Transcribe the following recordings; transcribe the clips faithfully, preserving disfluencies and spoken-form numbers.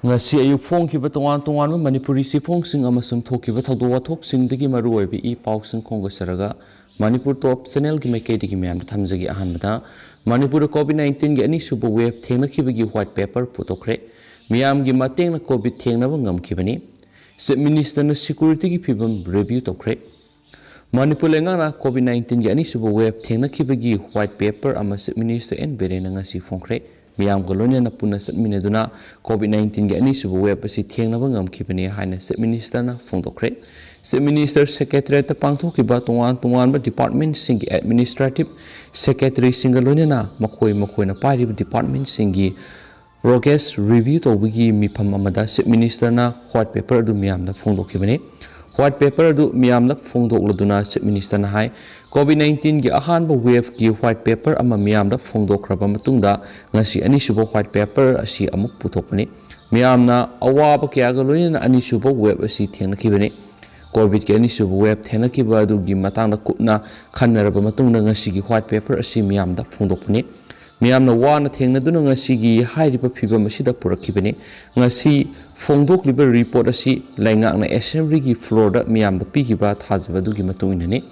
ꯉꯁꯤ ꯑꯌꯨꯛ ꯐꯣꯡꯈꯤꯕ ꯇꯣꯉꯥꯟ ꯇꯣꯉꯥꯟꯕ ꯃꯅꯤꯄꯨꯔꯤ ꯆꯦꯐꯣꯡꯁꯤꯡ ꯑꯃꯁꯨꯡ ꯊꯣꯛꯈꯤꯕ ꯊꯧꯗꯣꯛ ꯋꯥꯊꯣꯛꯁꯤꯡꯗꯒꯤ ꯃꯔꯨꯑꯣꯏꯕ ꯏ ꯄꯥꯎꯁꯤꯡ ꯈꯣꯝꯒꯠꯆꯔꯒ ꯃꯅꯤꯄꯨꯔ ꯇꯣꯞ ꯆꯦꯅꯦꯜꯒꯤ ꯃꯥꯏꯀꯩꯗꯒꯤ ꯃꯌꯥꯝꯗ ꯊꯝꯖꯒꯦ꯫ ꯑꯍꯥꯟꯕꯗ, ꯃꯅꯤꯄꯨꯔꯗ ꯀꯣꯚꯤꯗ ꯅꯥꯏꯟꯇꯤꯟꯒꯤ ꯑꯅꯤꯁꯨꯕ ꯋꯦꯕ ꯊꯦꯡꯅꯈꯤꯕꯒꯤ ꯋꯥꯏꯠ ꯄꯦꯄꯔ ꯄꯨꯊꯣꯛꯈ꯭ꯔꯦ꯫ ꯃꯤꯌꯥꯝꯒꯤ ꯃꯇꯦꯡꯅ ꯀꯣꯚꯤꯗ ꯊꯦꯡꯅꯕ ꯉꯝꯈꯤꯕꯅꯤ꯫ ꯆꯤꯐ ꯃꯤꯅꯤꯁꯇꯔꯅ ꯁꯦꯀ꯭ꯌꯨꯔꯤꯇꯤꯒꯤ ꯐꯤꯕꯝ ꯔꯤꯚ꯭ꯌꯨ ꯇꯧꯈ꯭ꯔꯦ꯫ ꯃꯅꯤꯄꯨꯔ ꯂꯩꯉꯥꯛꯅ ꯀꯣꯚꯤꯗ ꯅꯥꯏꯟꯇꯤꯟꯒꯤ ꯑꯅꯤꯁꯨꯕ ꯋꯦꯕ ꯊꯦꯡꯅꯈꯤꯕꯒꯤ ꯋꯥꯏꯠ ꯄꯦꯄꯔ ꯑꯃ ꯆꯤꯐ ꯃꯤꯅꯤꯁꯇꯔ ꯑꯦꯟ ꯕꯤꯔꯦꯟꯅ ꯉꯁꯤ ꯐꯣꯡꯈ꯭ꯔꯦ꯫ ꯃꯤꯌꯥꯝꯒ ꯂꯣꯏꯅꯅ ꯄꯨꯟꯅ ꯆꯠꯃꯤꯟꯅꯗꯨꯅ ꯀꯣꯚꯤꯗ ꯅꯥꯏꯟꯇꯤꯟꯒꯤ ꯑꯅꯤꯁꯨꯕ ꯋꯦꯕ ꯑꯁꯤ ꯊꯦꯡꯅꯕ ꯉꯝꯈꯤꯕꯅꯤ ꯍꯥꯏꯅ ꯆꯤꯐ ꯃꯤꯅꯤꯁꯇꯔꯅ ꯐꯣꯡꯗꯣꯛꯈ꯭ꯔꯦ꯫ ꯆꯤꯐ ꯃꯤꯅꯤꯁꯇꯔ ꯁꯦꯀ꯭ꯔꯦꯇꯔꯤꯌꯦꯠꯇ ꯄꯥꯡꯊꯣꯛꯈꯤꯕ ꯇꯣꯉꯥꯟ ꯇꯣꯉꯥꯟꯕ ꯗꯤꯄꯥꯔꯠꯃꯦꯟꯠꯁꯤꯡꯒꯤ ꯑꯦꯗꯃꯤꯅꯤꯁꯇ꯭ꯔꯦꯇꯤꯚ ꯁꯦꯀ꯭ꯔꯦꯇꯔꯤꯁꯤꯡꯒ ꯂꯣꯏꯅꯅ ꯃꯈꯣꯏ ꯃꯈꯣꯏꯅ ꯄꯥꯏꯔꯤꯕ ꯗꯤꯄꯥꯔꯠꯃꯦꯟꯠꯁꯤꯡꯒꯤ ꯄ꯭ꯔꯣꯒ꯭ꯔꯦꯁ ꯔꯤꯚ꯭ꯌꯨ ꯇꯧꯕꯒꯤ ꯃꯤꯐꯝ ꯑꯃꯗ ꯆꯤꯐ ꯃꯤꯅꯤꯁꯇꯔꯅ ꯋꯥꯏꯠ ꯄꯦꯄꯔ ꯑꯗꯨ ꯃꯤꯌꯥꯝꯗ ꯐꯣꯡꯗꯣꯛꯈꯤꯕꯅꯤ꯫ ꯋꯥꯏꯠ ꯄꯦꯄꯔ ꯑꯗꯨ ꯃꯤꯌꯥꯝꯗ ꯐꯣꯡꯗꯣꯛꯂꯗꯨꯅ ꯆꯤꯐ ꯃꯤꯅꯤꯁꯇꯔꯅ ꯍꯥꯏ, ꯀꯣꯚꯤꯗ ꯅꯥꯏꯟꯇꯤꯟꯒꯤ ꯑꯍꯥꯟꯕ ꯋꯦꯕꯀꯤ ꯋꯥꯏꯠ ꯄꯦꯄꯔ ꯑꯃ ꯃꯤꯌꯥꯝꯗ ꯐꯣꯡꯗꯣꯛꯈ꯭ꯔꯕ ꯃꯇꯨꯡꯗ ꯉꯁꯤ ꯑꯅꯤꯁꯨꯕ ꯋꯥꯏꯠ ꯄꯦꯄꯔ ꯑꯁꯤ ꯑꯃꯨꯛ ꯄꯨꯊꯣꯛꯄꯅꯤ꯫ ꯃꯤꯌꯥꯝꯅ ꯑꯋꯥꯕ ꯀꯌꯥꯒ ꯂꯣꯏꯅꯅ ꯑꯅꯤꯁꯨꯕ ꯋꯦꯕ ꯑꯁꯤ ꯊꯦꯡꯅꯈꯤꯕꯅꯤ꯫ ꯀꯣꯚꯤꯗꯀꯤ ꯑꯅꯤꯁꯨꯕ ꯋꯦꯕ ꯊꯦꯡꯅꯈꯤꯕ ꯑꯗꯨꯒꯤ ꯃꯇꯥꯡꯗ ꯀꯨꯞꯅ ꯈꯟꯅꯔꯕ ꯃꯇꯨꯡꯗ ꯉꯁꯤꯒꯤ ꯋꯥꯏꯠ ꯄꯦꯄꯔ ꯑꯁꯤ ꯃꯤꯌꯥꯝꯗ ꯐꯣꯡꯗꯣꯛꯄꯅꯤ꯫ ꯃꯤꯌꯥꯝꯅ ꯋꯥꯅ ꯊꯦꯡꯅꯗꯨꯅ ꯉꯁꯤꯒꯤ ꯍꯥꯏꯔꯤꯕ ꯐꯤꯕꯝ ꯑꯁꯤꯗ ꯄꯨꯔꯛꯈꯤꯕꯅꯤ꯫ ꯉꯁꯤ ꯐꯣꯡꯗꯣꯛꯂꯤꯕ ꯔꯤꯄꯣꯔꯠ ꯑꯁꯤ ꯂꯩꯉꯥꯛꯅ ꯑꯦꯁꯦꯝꯕ꯭ꯂꯤꯒꯤ ꯐ꯭ꯂꯣꯔꯗ ꯃꯤꯌꯥꯝꯗ ꯄꯤꯈꯤꯕ ꯊꯥꯖꯕ ꯑꯗꯨꯒꯤ ꯃꯇꯨꯡ ꯏꯟꯅꯅꯤ꯫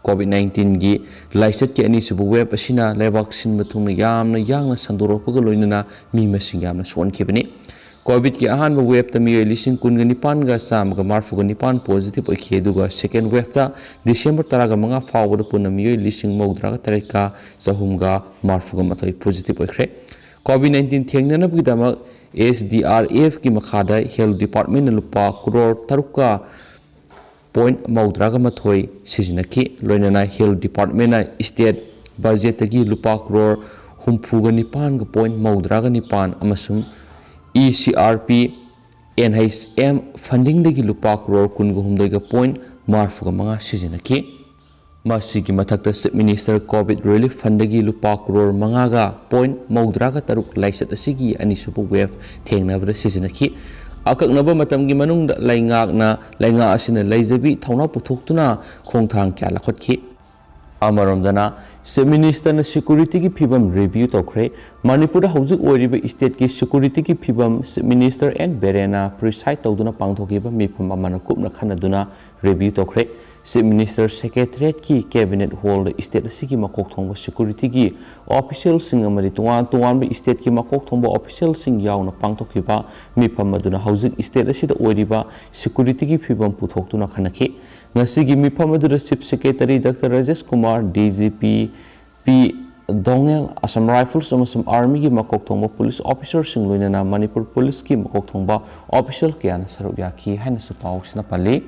ꯀꯣꯚꯤꯗ ꯅꯥꯏꯟꯇꯤꯟꯒꯤ ꯂꯥꯏꯆꯠꯀꯤ ꯑꯅꯤꯁꯨꯕ ꯋꯦꯕ ꯑꯁꯤꯅ ꯂꯩꯕꯥꯛ ꯁꯤꯟꯕ ꯊꯨꯡꯅ ꯌꯥꯝꯅ ꯌꯥꯡꯅ ꯁꯟꯗꯣꯔꯛꯄꯒ ꯂꯣꯏꯅꯅ ꯃꯤ ꯃꯁꯤꯡ ꯌꯥꯝꯅ ꯁꯣꯛꯍꯟꯈꯤꯕꯅꯤ꯫ ꯀꯣꯚꯤꯗꯀꯤ ꯑꯍꯥꯟꯕ ꯋꯦꯕꯇ ꯃꯤꯑꯣꯏ ꯂꯤꯁꯤꯡ ꯀꯨꯟꯒ ꯅꯤꯄꯥꯟꯒ ꯆꯥꯝꯃꯒ ꯃꯔꯤꯐꯨꯒ ꯅꯤꯄꯥꯟ ꯄꯣꯖꯤꯇꯤꯚ ꯑꯣꯏꯈꯤ, ꯑꯗꯨꯒ ꯁꯦꯀꯦꯟ ꯋꯦꯕꯇ ꯗꯤꯁꯦꯝꯕꯔ ꯇꯔꯥꯃꯉꯥ ꯐꯥꯎꯕꯗ ꯄꯨꯟꯅ ꯃꯤꯑꯣꯏ ꯂꯤꯁꯤꯡ ꯃꯧꯗ꯭ꯔꯥꯒ ꯇꯔꯦꯠꯀ ꯆꯍꯨꯝꯒ ꯃꯔꯤꯐꯨꯒ ꯃꯥꯊꯣꯏ ꯄꯣꯖꯤꯇꯤꯚ ꯑꯣꯏꯈ꯭ꯔꯦ꯫ ꯀꯣꯚꯤꯗ ꯅꯥꯏꯟꯇꯤꯟ ꯊꯦꯡꯅꯅꯕꯒꯤꯗꯃꯛ ꯑꯦꯁ ꯗꯤ ꯑꯥꯔ ꯑꯦꯐꯀꯤ ꯃꯈꯥꯗ ꯍꯦꯜꯊ ꯗꯤꯄꯥꯔꯠꯃꯦꯟꯅ ꯂꯨꯄꯥ ꯀ꯭ꯔꯣꯔ ꯇꯔꯨꯛꯀ ꯄꯣꯏꯟꯠ ꯃꯧꯗ꯭ꯔꯥꯒ ꯃꯥꯊꯣꯏ ꯁꯤꯖꯤꯟꯅꯈꯤ꯫ ꯂꯣꯏꯅꯅ ꯍꯦꯜꯊ ꯗꯤꯄꯥꯔꯠꯃꯦꯟꯅ ꯁ꯭ꯇꯦꯠ ꯕꯖꯦꯠꯇꯒꯤ ꯂꯨꯄꯥ ꯀ꯭ꯔꯣꯔ ꯍꯨꯝꯐꯨꯒ ꯅꯤꯄꯥꯟꯒ ꯄꯣꯏꯟꯠ ꯃꯧꯗ꯭ꯔꯥꯒ ꯅꯤꯄꯥꯟ ꯑꯃꯁꯨꯡ E C R P, N H M ꯐꯟꯗꯤꯡꯗꯒꯤ ꯂꯨꯄꯥ ꯀ꯭ꯔꯣꯔ ꯀꯨꯟꯒ ꯍꯨꯝꯗꯣꯏꯒ ꯄꯣꯏꯟꯠ ꯃꯔꯤꯐꯨꯒ ꯃꯉꯥ ꯁꯤꯖꯤꯟꯅꯈꯤ꯫ ꯃꯁꯤꯒꯤ ꯃꯊꯛꯇ ꯆꯤꯐ ꯃꯤꯅꯤꯁꯇꯔ ꯀꯣꯚꯤꯗ ꯔꯤꯂꯤꯐ ꯐꯟꯗꯒꯤ ꯂꯨꯄꯥ ꯀ꯭ꯔꯣꯔ ꯃꯉꯥꯒ ꯄꯣꯏꯟꯠ ꯃꯧꯗ꯭ꯔꯥꯒ ꯇꯔꯨꯛ ꯂꯥꯏꯆꯠ ꯑꯁꯤꯒꯤ ꯑꯅꯤꯁꯨꯕ ꯋꯦꯕ ꯊꯦꯡꯅꯕꯗ ꯁꯤꯖꯤꯟꯅꯈꯤ꯫ ꯑꯀꯛꯅꯕ ꯃꯇꯝꯒꯤ ꯃꯅꯨꯡꯗ ꯂꯩꯉꯥꯛꯅ, ꯂꯩꯉꯥꯛ ꯑꯁꯤꯅ ꯂꯩꯖꯕꯤ ꯊꯧꯅꯥ ꯄꯨꯊꯣꯛꯇꯨꯅ ꯈꯣꯡꯊꯥꯡ ꯀꯌꯥ ꯂꯧꯈꯠꯈꯤ꯫ ꯑꯃꯔꯣꯝꯗꯅ Chief Ministerꯅ securityꯒꯤ ꯐꯤꯕꯝ review ꯇꯧꯈ꯭ꯔꯦ꯫ ꯃꯅꯤꯄꯨꯔꯗ ꯍꯧꯖꯤꯛ ꯑꯣꯏꯔꯤꯕ stateꯀꯤ securityꯒꯤ ꯐꯤꯕꯝ Chief Minister N ꯕꯤꯔꯦꯟꯅ preside ꯇꯧꯗꯨꯅ ꯄꯥꯡꯊꯣꯛꯈꯤꯕ ꯃꯤꯐꯝ ꯑꯃꯅ ꯀꯨꯞꯅ ꯈꯟꯅꯗꯨꯅ review ꯇꯧꯈ꯭ꯔꯦ꯫ Chief Minister Secretariatꯀꯤ Cabinet Hallꯗ state ꯑꯁꯤꯒꯤ ꯃꯀꯣꯛ ꯊꯣꯡꯕ securityꯒꯤ officialꯁꯤꯡ ꯑꯃꯗꯤ ꯇꯣꯉꯥꯟ ꯇꯣꯉꯥꯟꯕ stateꯀꯤ ꯃꯀꯣꯛ ꯊꯣꯡꯕ officialꯁꯤꯡ ꯌꯥꯎꯅ ꯄꯥꯡꯊꯣꯛꯈꯤꯕ ꯃꯤꯐꯝ ꯑꯗꯨꯅ ꯍꯧꯖꯤꯛ state ꯑꯁꯤꯗ ꯑꯣꯏꯔꯤꯕ securityꯒꯤ ꯐꯤꯕꯝ ꯄꯨꯊꯣꯛꯇꯨꯅ ꯈꯟꯅꯈꯤ꯫ ꯉꯁꯤꯒꯤ ꯃꯤꯐꯝ ꯑꯗꯨꯗ Chief Secretary Doctor Rajesh Kumar, DGP ꯄꯤ ꯗꯣꯉꯦꯜ, Assam Rifles ꯑꯃꯁꯨꯡ Armyꯒꯤ ꯃꯀꯣꯛ ꯊꯣꯡꯕ police officerꯁꯤꯡ ꯂꯣꯏꯅꯅ ꯃꯅꯤꯄꯨꯔ policeꯀꯤ ꯃꯀꯣꯛ ꯊꯣꯡꯕ official ꯀꯌꯥꯅ ꯁꯔꯨꯛ ꯌꯥꯈꯤ ꯍꯥꯏꯅꯁꯨ ꯄꯥꯎꯁꯤꯅ ꯄꯜꯂꯤ꯫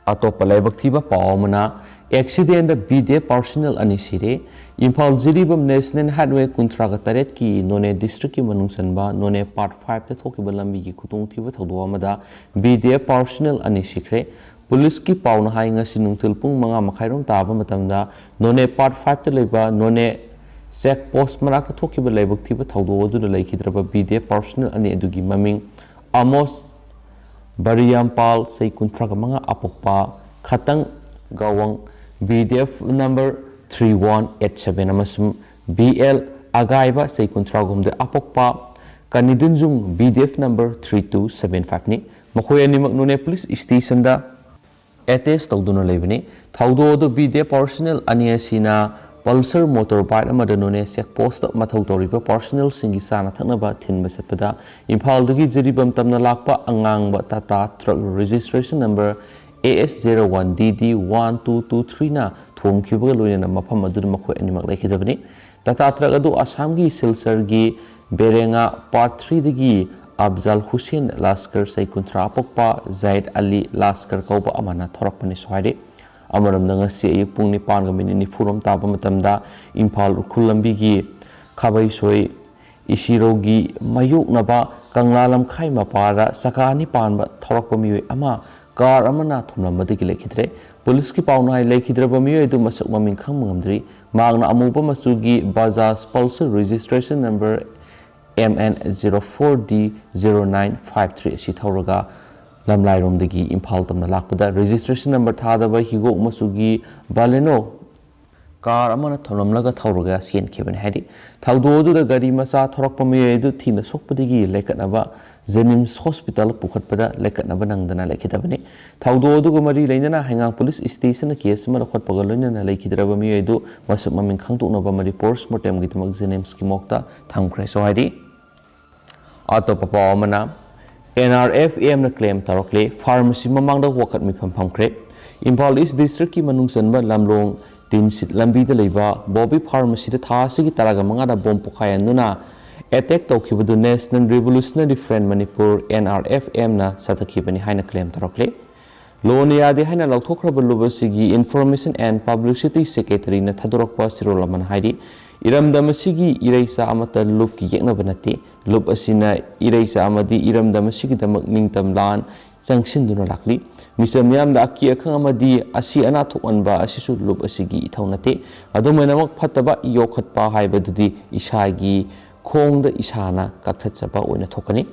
ꯑꯇꯣꯞꯄ ꯂꯥꯏꯕꯛ ꯊꯤꯕ ꯄꯥꯎ ꯑꯃꯅ, accidentꯗ BDF personnel ꯑꯅꯤ ꯁꯤꯔꯦ꯫ ꯏꯝꯐꯥꯜ ꯖꯤꯔꯤꯕꯥꯝ National Highway ꯀꯨꯟꯊ꯭ꯔꯥꯒ ꯇꯔꯦꯠꯀꯤ ꯅꯣꯅꯦ districtꯀꯤ ꯃꯅꯨꯡ ꯆꯟꯕ ꯅꯣꯅꯦ Part fiveꯇ ꯊꯣꯛꯈꯤꯕ ꯂꯝꯕꯤꯒꯤ ꯈꯨꯗꯣꯡꯊꯤꯕ ꯊꯧꯗꯣꯛ ꯑꯃꯗ BDF personnel ꯑꯅꯤ ꯁꯤꯈ꯭ꯔꯦ꯫ Policeꯀꯤ ꯄꯥꯎꯅ ꯍꯥꯏ, ꯉꯁꯤ ꯅꯨꯡꯊꯤꯜ ꯄꯨꯡ ꯃꯉꯥ ꯃꯈꯥꯏꯔꯣꯝ ꯇꯥꯕ ꯃꯇꯝꯗ ꯅꯣꯅꯦ Part fiveꯇ ꯂꯩꯕ ꯅꯣꯅꯦ check post ꯃꯅꯥꯛꯇ ꯊꯣꯛꯈꯤꯕ ꯂꯥꯏꯕꯛ ꯊꯤꯕ ꯊꯧꯗꯣꯛ ꯑꯗꯨꯗ ꯂꯩꯈꯤꯗ꯭ꯔꯕ BDF personnel ꯑꯅꯤ ꯑꯗꯨꯒꯤ ꯃꯃꯤꯡ ꯑꯃꯣꯁ ꯕꯔꯤꯌꯥꯝꯄꯥꯜ, ꯆꯍꯤ ꯀꯨꯟꯊ꯭ꯔꯥꯒ ꯃꯉꯥ, ꯑꯄꯣꯛꯄ ꯈꯇꯪ ꯒꯥꯋꯪ, BDF number three one eight seven ꯑꯃꯁꯨꯡ BL ꯑꯒꯥꯏꯕ, ꯆꯍꯤ ꯀꯨꯟꯊ꯭ꯔꯥꯒ ꯍꯨꯝꯗꯣꯏ, ꯑꯄꯣꯛꯄ ꯀꯅꯤꯗꯨꯟꯖꯨꯡ, BDF number three two seven fiveꯅꯤ꯫ ꯃꯈꯣꯏ ꯑꯅꯤꯃꯛ ꯅꯣꯅꯦ police stationꯗ attach ꯇꯧꯗꯨꯅ ꯂꯩꯕꯅꯤ꯫ ꯊꯧꯗꯣꯛ ꯑꯗꯨ BDF personnel ꯑꯅꯤ ꯑꯁꯤꯅ Pulsar motorbike ꯑꯃꯗ ꯅꯣꯅꯦ check postꯇ ꯃꯊꯧ ꯇꯧꯔꯤꯕ personnelꯁꯤꯡꯒꯤ ꯆꯥꯅ ꯊꯛꯅꯕ ꯊꯤꯟꯕ ꯆꯠꯄꯗ ꯏꯝꯐꯥꯜꯗꯒꯤ ꯖꯤꯔꯤꯕꯥꯝ ꯇꯝꯅ ꯂꯥꯛꯄ ꯑꯉꯥꯡꯕ Tata truck registration number AS zero one DD one two two threeꯅ ꯊꯣꯝꯈꯤꯕꯒ ꯂꯣꯏꯅꯅ ꯃꯐꯝ ꯑꯗꯨꯗ ꯃꯈꯣꯏ ꯑꯅꯤꯃꯛ ꯂꯩꯈꯤꯗꯕꯅꯤ꯫ Tata truck ꯑꯗꯨ ꯑꯁꯥꯝꯒꯤ ꯁꯤꯜꯆꯔꯒꯤ ꯕꯦꯔꯦꯉꯥ Part threeꯗꯒꯤ ꯑꯐꯖꯜ ꯍꯨꯁꯦꯟ ꯂꯥꯁꯀꯔ, ꯆꯍꯤ ꯀꯨꯟꯊ꯭ꯔꯥ, ꯑꯄꯣꯛꯄ ꯖꯥꯏꯗ ꯑꯂꯤ ꯂꯥꯁꯀꯔ ꯀꯧꯕ ꯑꯃꯅ ꯊꯧꯔꯛꯄꯅꯤꯁꯨ ꯍꯥꯏꯔꯤ꯫ ꯑꯃꯔꯣꯝꯗ, ꯉꯁꯤ ꯑꯌꯨꯛ ꯄꯨꯡ ꯅꯤꯄꯥꯟꯒ minute ꯅꯤꯐꯨꯔꯣꯝ ꯇꯥꯕ ꯃꯇꯝꯗ ꯏꯝꯐꯥꯜ ꯎꯈ꯭ꯔꯨꯜ ꯂꯝꯕꯤꯒꯤ ꯈꯥꯕꯩꯁꯣꯏ ꯏꯁꯤꯔꯣꯒꯤ ꯃꯥꯌꯣꯛꯅꯕ ꯀꯪꯂꯥ ꯂꯝꯈꯥꯏ ꯃꯄꯥꯗ ꯆꯀꯥ ꯑꯅꯤ ꯄꯥꯟꯕ ꯊꯧꯔꯛꯄ ꯃꯤꯑꯣꯏ ꯑꯃ car ꯑꯃꯅ ꯊꯣꯝꯂꯝꯕꯗꯒꯤ ꯂꯩꯈꯤꯗ꯭ꯔꯦ꯫ Policeꯀꯤ ꯄꯥꯎꯅ ꯍꯥꯏ, ꯂꯩꯈꯤꯗ꯭ꯔꯕ ꯃꯤꯑꯣꯏ ꯑꯗꯨ ꯃꯁꯛ ꯃꯃꯤꯡ ꯈꯪꯕ ꯉꯝꯗ꯭ꯔꯤ꯫ ꯃꯍꯥꯛꯅ ꯑꯃꯨꯕ ꯃꯆꯨꯒꯤ Bajaj Pulsar registration number MN zero four D zero nine five three ꯑꯁꯤ ꯊꯧꯔꯒ ꯂꯝꯂꯥꯏꯔꯣꯝꯗꯒꯤ ꯏꯝꯐꯥꯜ ꯇꯝꯅ ꯂꯥꯛꯄꯗ registration number ꯊꯥꯗꯕ ꯍꯤꯒꯣꯛ ꯃꯆꯨꯒꯤ Baleno ꯀꯥꯔ ꯑꯃꯅ ꯊꯣꯝꯂꯝꯂꯒ ꯊꯧꯔꯒ ꯆꯦꯟꯈꯤꯕꯅꯤ ꯍꯥꯏꯔꯤ꯫ ꯊꯧꯗꯣꯛ ꯑꯗꯨꯗ ꯒꯥꯔꯤ ꯃꯆꯥ ꯊꯧꯔꯛꯄ ꯃꯤꯑꯣꯏ ꯑꯗꯨ ꯊꯤꯅ ꯁꯣꯛꯄꯗꯒꯤ ꯂꯩꯈꯠꯅꯕ ꯖꯦꯅꯤꯝꯁ ꯍꯣꯁꯄꯤꯇꯥꯜ ꯄꯨꯈꯠꯄꯗ ꯂꯩꯈꯠꯅꯕ ꯅꯪꯗꯅ ꯂꯩꯈꯤꯗꯕꯅꯤ꯫ ꯊꯧꯗꯣꯛ ꯑꯗꯨꯒ ꯃꯔꯤ ꯂꯩꯅꯅ ꯍꯩꯉꯥꯡ ꯄꯨꯂꯤꯁ ꯁ꯭ꯇꯦꯁꯟꯅ ꯀꯦꯁ ꯑꯃ ꯂꯧꯈꯠꯄꯒ ꯂꯣꯏꯅꯅ ꯂꯩꯈꯤꯗ꯭ꯔꯕ ꯃꯤꯑꯣꯏ ꯑꯗꯨ ꯃꯁꯛ ꯃꯃꯤꯡ ꯈꯪꯗꯣꯛꯅꯕ ꯃꯔꯤ ꯄꯣꯁꯠꯃꯣꯔꯇꯦꯝꯒꯤꯗꯃꯛ ꯖꯦꯅꯤꯝꯁꯀꯤ ꯃꯣꯔꯒꯇ ꯊꯝꯈ꯭ꯔꯦꯁꯨ ꯍꯥꯏꯔꯤ꯫ ꯑꯇꯣꯞꯄ ꯄꯥꯎ ꯑꯃꯅ, ꯑꯦꯟ ꯑꯥꯔ ꯑꯦꯐ ꯑꯦꯝꯅ ꯀ꯭ꯂꯦꯝ ꯇꯧꯔꯛꯂꯦ, ꯐꯥꯔꯃꯥꯁꯤ ꯃꯃꯥꯡꯗ ꯋꯥꯀꯠ ꯃꯤꯐꯝ ꯐꯝꯈ꯭ꯔꯦ꯫ ꯏꯝꯐꯥꯜ ꯏꯁ ꯗꯤꯁꯇ꯭ꯔꯤꯛꯀꯤ ꯃꯅꯨꯡ ꯆꯟꯕ ꯂꯝꯂꯣꯡ ꯇꯤꯟꯁꯤꯠ ꯂꯝꯕꯤꯗ ꯂꯩꯕ ꯕꯣꯕꯤ ꯐꯥꯔꯃꯥꯁꯤꯗ ꯊꯥ ꯑꯁꯤꯒꯤ ꯇꯔꯥꯒ ꯃꯉꯥꯗ ꯕꯣꯝ ꯄꯣꯈꯥꯏꯍꯟꯗꯨꯅ ꯑꯦꯇꯦꯛ ꯇꯧꯈꯤꯕꯗꯨ National Revolutionary Front Manipur, N R F M, ꯅ ꯆꯠꯊꯈꯤꯕꯅꯤ ꯍꯥꯏꯅ ꯀ꯭ꯂꯦꯝ ꯇꯧꯔꯛꯂꯤ꯫ ꯂꯣꯅ ꯌꯥꯗꯦ ꯍꯥꯏꯅ ꯂꯥꯎꯊꯣꯛꯈ꯭ꯔꯕ ꯂꯨꯞ ꯑꯁꯤꯒꯤ Information and Publicity Secretary ꯅ ꯊꯥꯗꯣꯔꯛꯄ ꯆꯦꯔꯣꯜ ꯑꯃꯅ ꯍꯥꯏꯔꯤ, ꯏꯔꯝꯗꯝ ꯑꯁꯤꯒꯤ ꯏꯔꯩꯆꯥ ꯑꯃꯠꯇ ꯂꯨꯞꯀꯤ ꯌꯦꯛꯅꯕ ꯅꯠꯇꯦ꯫ ꯂꯨꯞ ꯑꯁꯤꯅ ꯏꯔꯩꯆꯥ ꯑꯃꯗꯤ ꯏꯔꯝꯗꯝ ꯑꯁꯤꯒꯤꯗꯃꯛ ꯅꯤꯡꯇꯝ ꯂꯥꯟ ꯆꯪꯁꯤꯟꯗꯨꯅ ꯂꯥꯛꯂꯤ꯫ ꯃꯤꯆꯝ ꯃꯤꯌꯥꯝꯗ ꯑꯀꯤ ꯑꯈꯪ ꯑꯃꯗꯤ ꯑꯁꯤ ꯑꯅꯥ ꯊꯣꯛꯍꯟꯕ ꯑꯁꯤꯁꯨ ꯂꯨꯞ ꯑꯁꯤꯒꯤ ꯏꯊꯧ ꯅꯠꯇꯦ꯫ ꯑꯗꯨꯝ ꯑꯣꯏꯅꯃꯛ, ꯐꯠꯇꯕ ꯌꯣꯛꯈꯠꯄ ꯍꯥꯏꯕꯗꯨꯗꯤ ꯏꯁꯥꯒꯤ ꯈꯣꯡꯗ ꯏꯁꯥꯅ ꯀꯛꯊꯠꯆꯕ ꯑꯣꯏꯅ ꯊꯣꯛꯀꯅꯤ꯫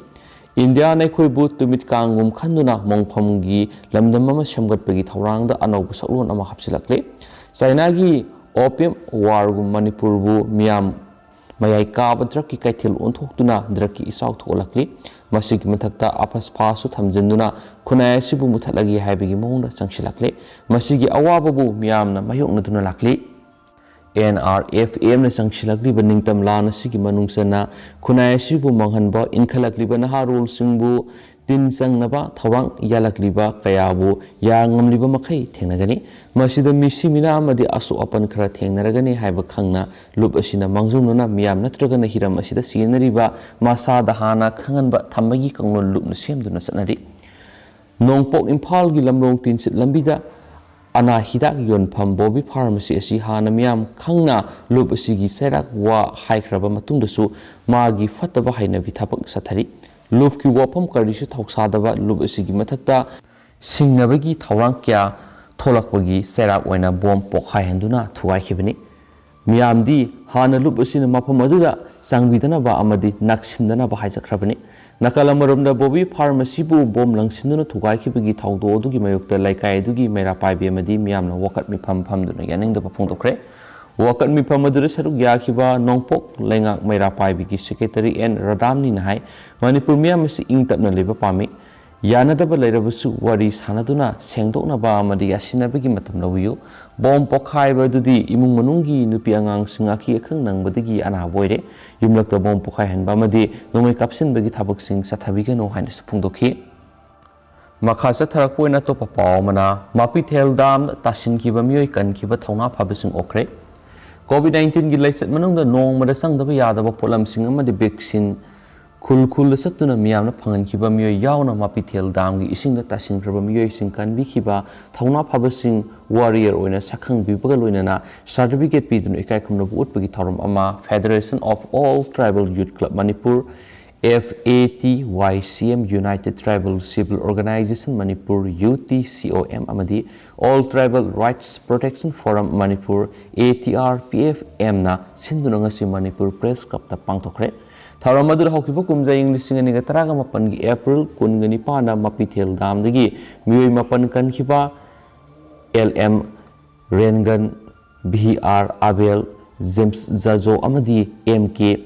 ꯏꯟꯗꯤꯌꯥꯅ ꯑꯩꯈꯣꯏꯕꯨ ꯇꯨꯃꯤꯠ ꯀꯥꯡꯒꯨꯝ ꯈꯟꯗꯨꯅ ꯃꯣꯡꯐꯝꯒꯤ ꯂꯝꯗꯝ ꯑꯃ ꯁꯦꯝꯒꯠꯄꯒꯤ ꯊꯧꯔꯥꯡꯗ ꯑꯅꯧꯕ ꯁꯛꯂꯣꯟ ꯑꯃ ꯍꯥꯞꯆꯤꯜꯂꯛꯂꯦ꯫ ꯆꯥꯏꯅꯥꯒꯤ Opium War ꯒꯨꯝ ꯃꯅꯤꯄꯨꯔꯕꯨ ꯃꯤꯌꯥꯝ ꯃꯌꯥꯏ ꯀꯥꯕ ꯗ꯭ꯔꯒꯀꯤ ꯀꯩꯊꯦꯜ ꯑꯣꯟꯊꯣꯛꯇꯨꯅ ꯗ꯭ꯔꯒꯀꯤ ꯏꯆꯥꯎ ꯊꯣꯛꯍꯜꯂꯛꯂꯤ꯫ ꯃꯁꯤꯒꯤ ꯃꯊꯛꯇ ꯑꯄꯁ ꯐꯥꯁꯨ ꯊꯝꯖꯤꯟꯗꯨꯅ ꯈꯨꯟꯅꯥꯏ ꯑꯁꯤꯕꯨ ꯃꯨꯊꯠꯂꯒꯦ ꯍꯥꯏꯕꯒꯤ ꯃꯑꯣꯡꯗ ꯆꯪꯁꯤꯜꯂꯛꯂꯦ꯫ ꯃꯁꯤꯒꯤ ꯑꯋꯥꯕꯕꯨ ꯃꯤꯌꯥꯝꯅ ꯃꯥꯌꯣꯛꯅꯗꯨꯅ ꯂꯥꯛꯂꯤ꯫ N R F M ꯅ ꯆꯪꯁꯤꯜꯂꯛꯂꯤꯕ ꯅꯤꯡꯇꯝ ꯂꯥꯟ ꯑꯁꯤꯒꯤ ꯃꯅꯨꯡ ꯆꯟꯅ ꯈꯨꯟꯅꯥꯏ ꯑꯁꯤꯕꯨ ꯃꯥꯡꯍꯟꯕ, ꯏꯟꯈꯠꯂꯛꯂꯤꯕ ꯅꯍꯥꯔꯣꯜꯁꯤꯡꯕꯨ ꯇꯤꯟ ꯆꯪꯅꯕ ꯊꯧꯔꯥꯡ ꯌꯥꯜꯂꯛꯂꯤꯕ ꯀꯌꯥꯕꯨ ꯌꯥ ꯉꯝꯂꯤꯕ ꯃꯈꯩ ꯊꯦꯡꯅꯒꯅꯤ꯫ ꯃꯁꯤꯗ ꯃꯤꯁꯤ ꯃꯤꯅꯥ ꯑꯃꯗꯤ ꯑꯁꯣꯛ ꯑꯄꯟ ꯈꯔ ꯊꯦꯡꯅꯔꯒꯅꯤ ꯍꯥꯏꯕ ꯈꯪꯅ, ꯂꯨꯞ ꯑꯁꯤꯅ ꯃꯥꯡꯖꯧꯅꯅ ꯃꯤꯌꯥꯝ ꯅꯠꯇ꯭ꯔꯒꯅ ꯍꯤꯔꯝ ꯑꯁꯤꯗ ꯆꯦꯟꯅꯔꯤꯕ ꯃꯁꯥꯗ ꯍꯥꯟꯅ ꯈꯪꯍꯟꯕ ꯊꯝꯕꯒꯤ ꯀꯥꯡꯂꯣꯟ ꯂꯨꯞꯅ ꯁꯦꯝꯗꯨꯅ ꯆꯠꯅꯔꯤ꯫ ꯅꯣꯡꯄꯣꯛ ꯏꯝꯐꯥꯜꯒꯤ ꯂꯝꯂꯣꯡ ꯇꯤꯟꯁꯤꯠ ꯂꯝꯕꯤꯗ ꯑꯅꯥ ꯍꯤꯗꯥꯛ ꯌꯣꯟꯐꯝ ꯕꯣꯕꯤ ꯐꯥꯔꯃꯥꯁꯤ ꯑꯁꯤ ꯍꯥꯟꯅ ꯃꯤꯌꯥꯝ ꯈꯪꯅ ꯂꯨꯞ ꯑꯁꯤꯒꯤ ꯆꯩꯔꯥꯛ ꯋꯥ ꯍꯥꯏꯈ꯭ꯔꯕ ꯃꯇꯨꯡꯗꯁꯨ ꯃꯥꯒꯤ ꯐꯠꯇꯕ ꯍꯩꯅꯕꯤ ꯊꯕꯛ ꯆꯠꯊꯔꯤ꯫ ꯂꯨꯞꯀꯤ ꯋꯥꯐꯝ ꯀꯔꯤꯁꯨ ꯊꯧꯁꯥꯗꯕ ꯂꯨꯞ ꯑꯁꯤꯒꯤ ꯃꯊꯛꯇ ꯁꯤꯡꯅꯕꯒꯤ ꯊꯧꯔꯥꯡ ꯀꯌꯥ ꯊꯣꯛꯂꯛꯄꯒꯤ ꯆꯩꯔꯥꯛ ꯑꯣꯏꯅ ꯕꯣꯝ ꯄꯣꯈꯥꯏꯍꯟꯗꯨꯅ ꯊꯨꯒꯥꯏꯈꯤꯕꯅꯤ꯫ ꯃꯤꯌꯥꯝꯗꯤ ꯍꯥꯟꯅ ꯂꯨꯞ ꯑꯁꯤꯅ ꯃꯐꯝ ꯑꯗꯨꯗ ꯆꯪꯕꯤꯗꯅꯕ ꯑꯃꯗꯤ ꯅꯛꯁꯤꯟꯗꯅꯕ ꯍꯥꯏꯖꯈ꯭ꯔꯕꯅꯤ꯫ ꯅꯥꯀꯜ ꯑꯃꯔꯣꯝꯗ ꯕꯣꯕꯤ ꯐꯥꯔꯃꯥꯁꯤꯕꯨ ꯕꯣꯝ ꯂꯪꯁꯤꯟꯗꯨꯅ ꯊꯨꯒꯥꯏꯈꯤꯕꯒꯤ ꯊꯧꯗꯣꯛ ꯑꯗꯨꯒꯤ ꯃꯥꯌꯣꯛꯇ ꯂꯩꯀꯥꯏ ꯑꯗꯨꯒꯤ ꯃꯩꯔꯥ ꯄꯥꯏꯕꯤ ꯑꯃꯗꯤ ꯃꯤꯌꯥꯝꯅ ꯋꯥꯀꯠ ꯃꯤꯐꯝ ꯐꯝꯗꯨꯅ ꯌꯥꯅꯤꯡꯗꯕ ꯐꯣꯡꯗꯣꯛꯈ꯭ꯔꯦ꯫ ꯋꯥꯀꯠ ꯃꯤꯐꯝ ꯑꯗꯨꯗ ꯁꯔꯨꯛ ꯌꯥꯈꯤꯕ ꯅꯣꯡꯄꯣꯛ ꯂꯩꯉꯥꯛ ꯃꯩꯔꯥ ꯄꯥꯏꯕꯤꯒꯤ ꯁꯦꯀ꯭ꯔꯦꯇꯔꯤ ꯑꯦꯟ ꯔꯥꯗꯥꯝꯅꯤꯅ ꯍꯥꯏ, ꯃꯅꯤꯄꯨꯔ ꯃꯤꯌꯥꯝ ꯑꯁꯤ ꯏꯪ ꯇꯞꯅ ꯂꯩꯕ ꯄꯥꯝꯃꯤ꯫ ꯌꯥꯅꯗꯕ ꯂꯩꯔꯕꯁꯨ ꯋꯥꯔꯤ ꯁꯥꯟꯅꯗꯨꯅ ꯁꯦꯡꯗꯣꯛꯅꯕ ꯑꯃꯗꯤ ꯌꯥꯁꯤꯟꯅꯕꯒꯤ ꯃꯇꯝ ꯂꯧꯕꯤꯌꯨ꯫ ꯕꯣꯝ ꯄꯣꯈꯥꯏꯕ ꯑꯗꯨꯗꯤ ꯏꯃꯨꯡ ꯃꯅꯨꯡꯒꯤ ꯅꯨꯄꯤ ꯑꯉꯥꯡꯁꯤꯡ ꯑꯀꯤ ꯑꯈꯪ ꯅꯪꯕꯗꯒꯤ ꯑꯅꯥꯕ ꯑꯣꯏꯔꯦ꯫ ꯌꯨꯝꯂꯛꯇ ꯕꯣꯝ ꯄꯣꯈꯥꯏꯍꯟꯕ ꯑꯃꯗꯤ ꯅꯣꯡꯃꯩ ꯀꯥꯞꯁꯤꯟꯕꯒꯤ ꯊꯕꯛꯁꯤꯡ ꯆꯠꯊꯕꯤꯒꯅꯨ ꯍꯥꯏꯅꯁꯨ ꯐꯣꯡꯗꯣꯛꯈꯤ꯫ ꯃꯈꯥ ꯆꯠꯊꯔꯛꯄ ꯑꯣꯏꯅ ꯑꯇꯣꯞꯄ ꯄꯥꯎ ꯑꯃꯅ, ꯃꯄꯤꯊꯦꯜ ꯗꯥꯝꯗ ꯇꯥꯁꯤꯟꯈꯤꯕ ꯃꯤꯑꯣꯏ ꯀꯟꯈꯤꯕ ꯊꯧꯅꯥ ꯐꯕꯁꯤꯡ ꯑꯣꯛꯈ꯭ꯔꯦ꯫ ꯀꯣꯚꯤꯗ ꯅꯥꯏꯟꯇꯤꯟꯒꯤ ꯂꯥꯏꯆꯠ ꯃꯅꯨꯡꯗ ꯅꯣꯡꯃꯗ ꯆꯪꯗꯕ ꯌꯥꯗꯕ ꯄꯣꯠꯂꯝꯁꯤꯡ ꯑꯃꯗꯤ ꯚꯦꯛꯁꯤꯟ ꯈꯨꯜ ꯈꯨꯜꯗ ꯆꯠꯇꯨꯅ ꯃꯤꯌꯥꯝꯅ ꯐꯪꯍꯟꯈꯤꯕ ꯃꯤꯑꯣꯏ ꯌꯥꯎꯅ ꯃꯄꯤꯊꯦꯜ ꯗꯥꯝꯒꯤ ꯏꯁꯤꯡꯗ ꯇꯥꯁꯤꯟꯈ꯭ꯔꯕ ꯃꯤꯑꯣꯏꯁꯤꯡ ꯀꯟꯕꯤꯈꯤꯕ ꯊꯧꯅꯥ ꯐꯕꯁꯤꯡ ꯋꯥꯔꯤꯌꯔ ꯑꯣꯏꯅ ꯁꯛꯈꯪꯕꯤꯕꯒ ꯂꯣꯏꯅꯅ ꯁꯥꯔꯇꯤꯐꯤꯀꯦꯠ ꯄꯤꯗꯨꯅ ꯏꯀꯥꯏ ꯈꯨꯝꯅꯕ ꯎꯠꯄꯒꯤ ꯊꯧꯔꯝ ꯑꯃ Federation of All Tribal Youth Club Manipur, F A T Y C M, United Tribal Civil Organization Manipur, U T C O M, ꯑꯃꯗꯤ All Tribal Rights Protection Forum Manipur, A T R P F M, ꯅ ꯁꯤꯟꯗꯨꯅ ꯉꯁꯤ Manipur press ꯀ꯭ꯂꯕꯇ ꯄꯥꯡꯊꯣꯛꯈ꯭ꯔꯦ꯫ ꯊꯧꯔꯝ ꯑꯗꯨꯗ ꯍꯧꯈꯤꯕ ꯀꯨꯝꯖꯥ ꯏꯪ ꯂꯤꯁꯤꯡ ꯑꯅꯤꯒ ꯇꯔꯥꯒ ꯃꯥꯄꯟꯒꯤ ꯑꯦꯄ꯭ꯔꯤꯜ ꯀꯨꯟꯒ ꯅꯤꯄꯥꯟꯗ ꯃꯄꯤꯊꯦꯜ ꯗꯥꯝꯗꯒꯤ ꯃꯤꯑꯣꯏ ꯃꯥꯄꯟ ꯀꯟꯈꯤꯕ L M Rengan, V R Abel, James Jajo ꯑꯃꯗꯤ ꯑꯦꯝ ꯀꯦ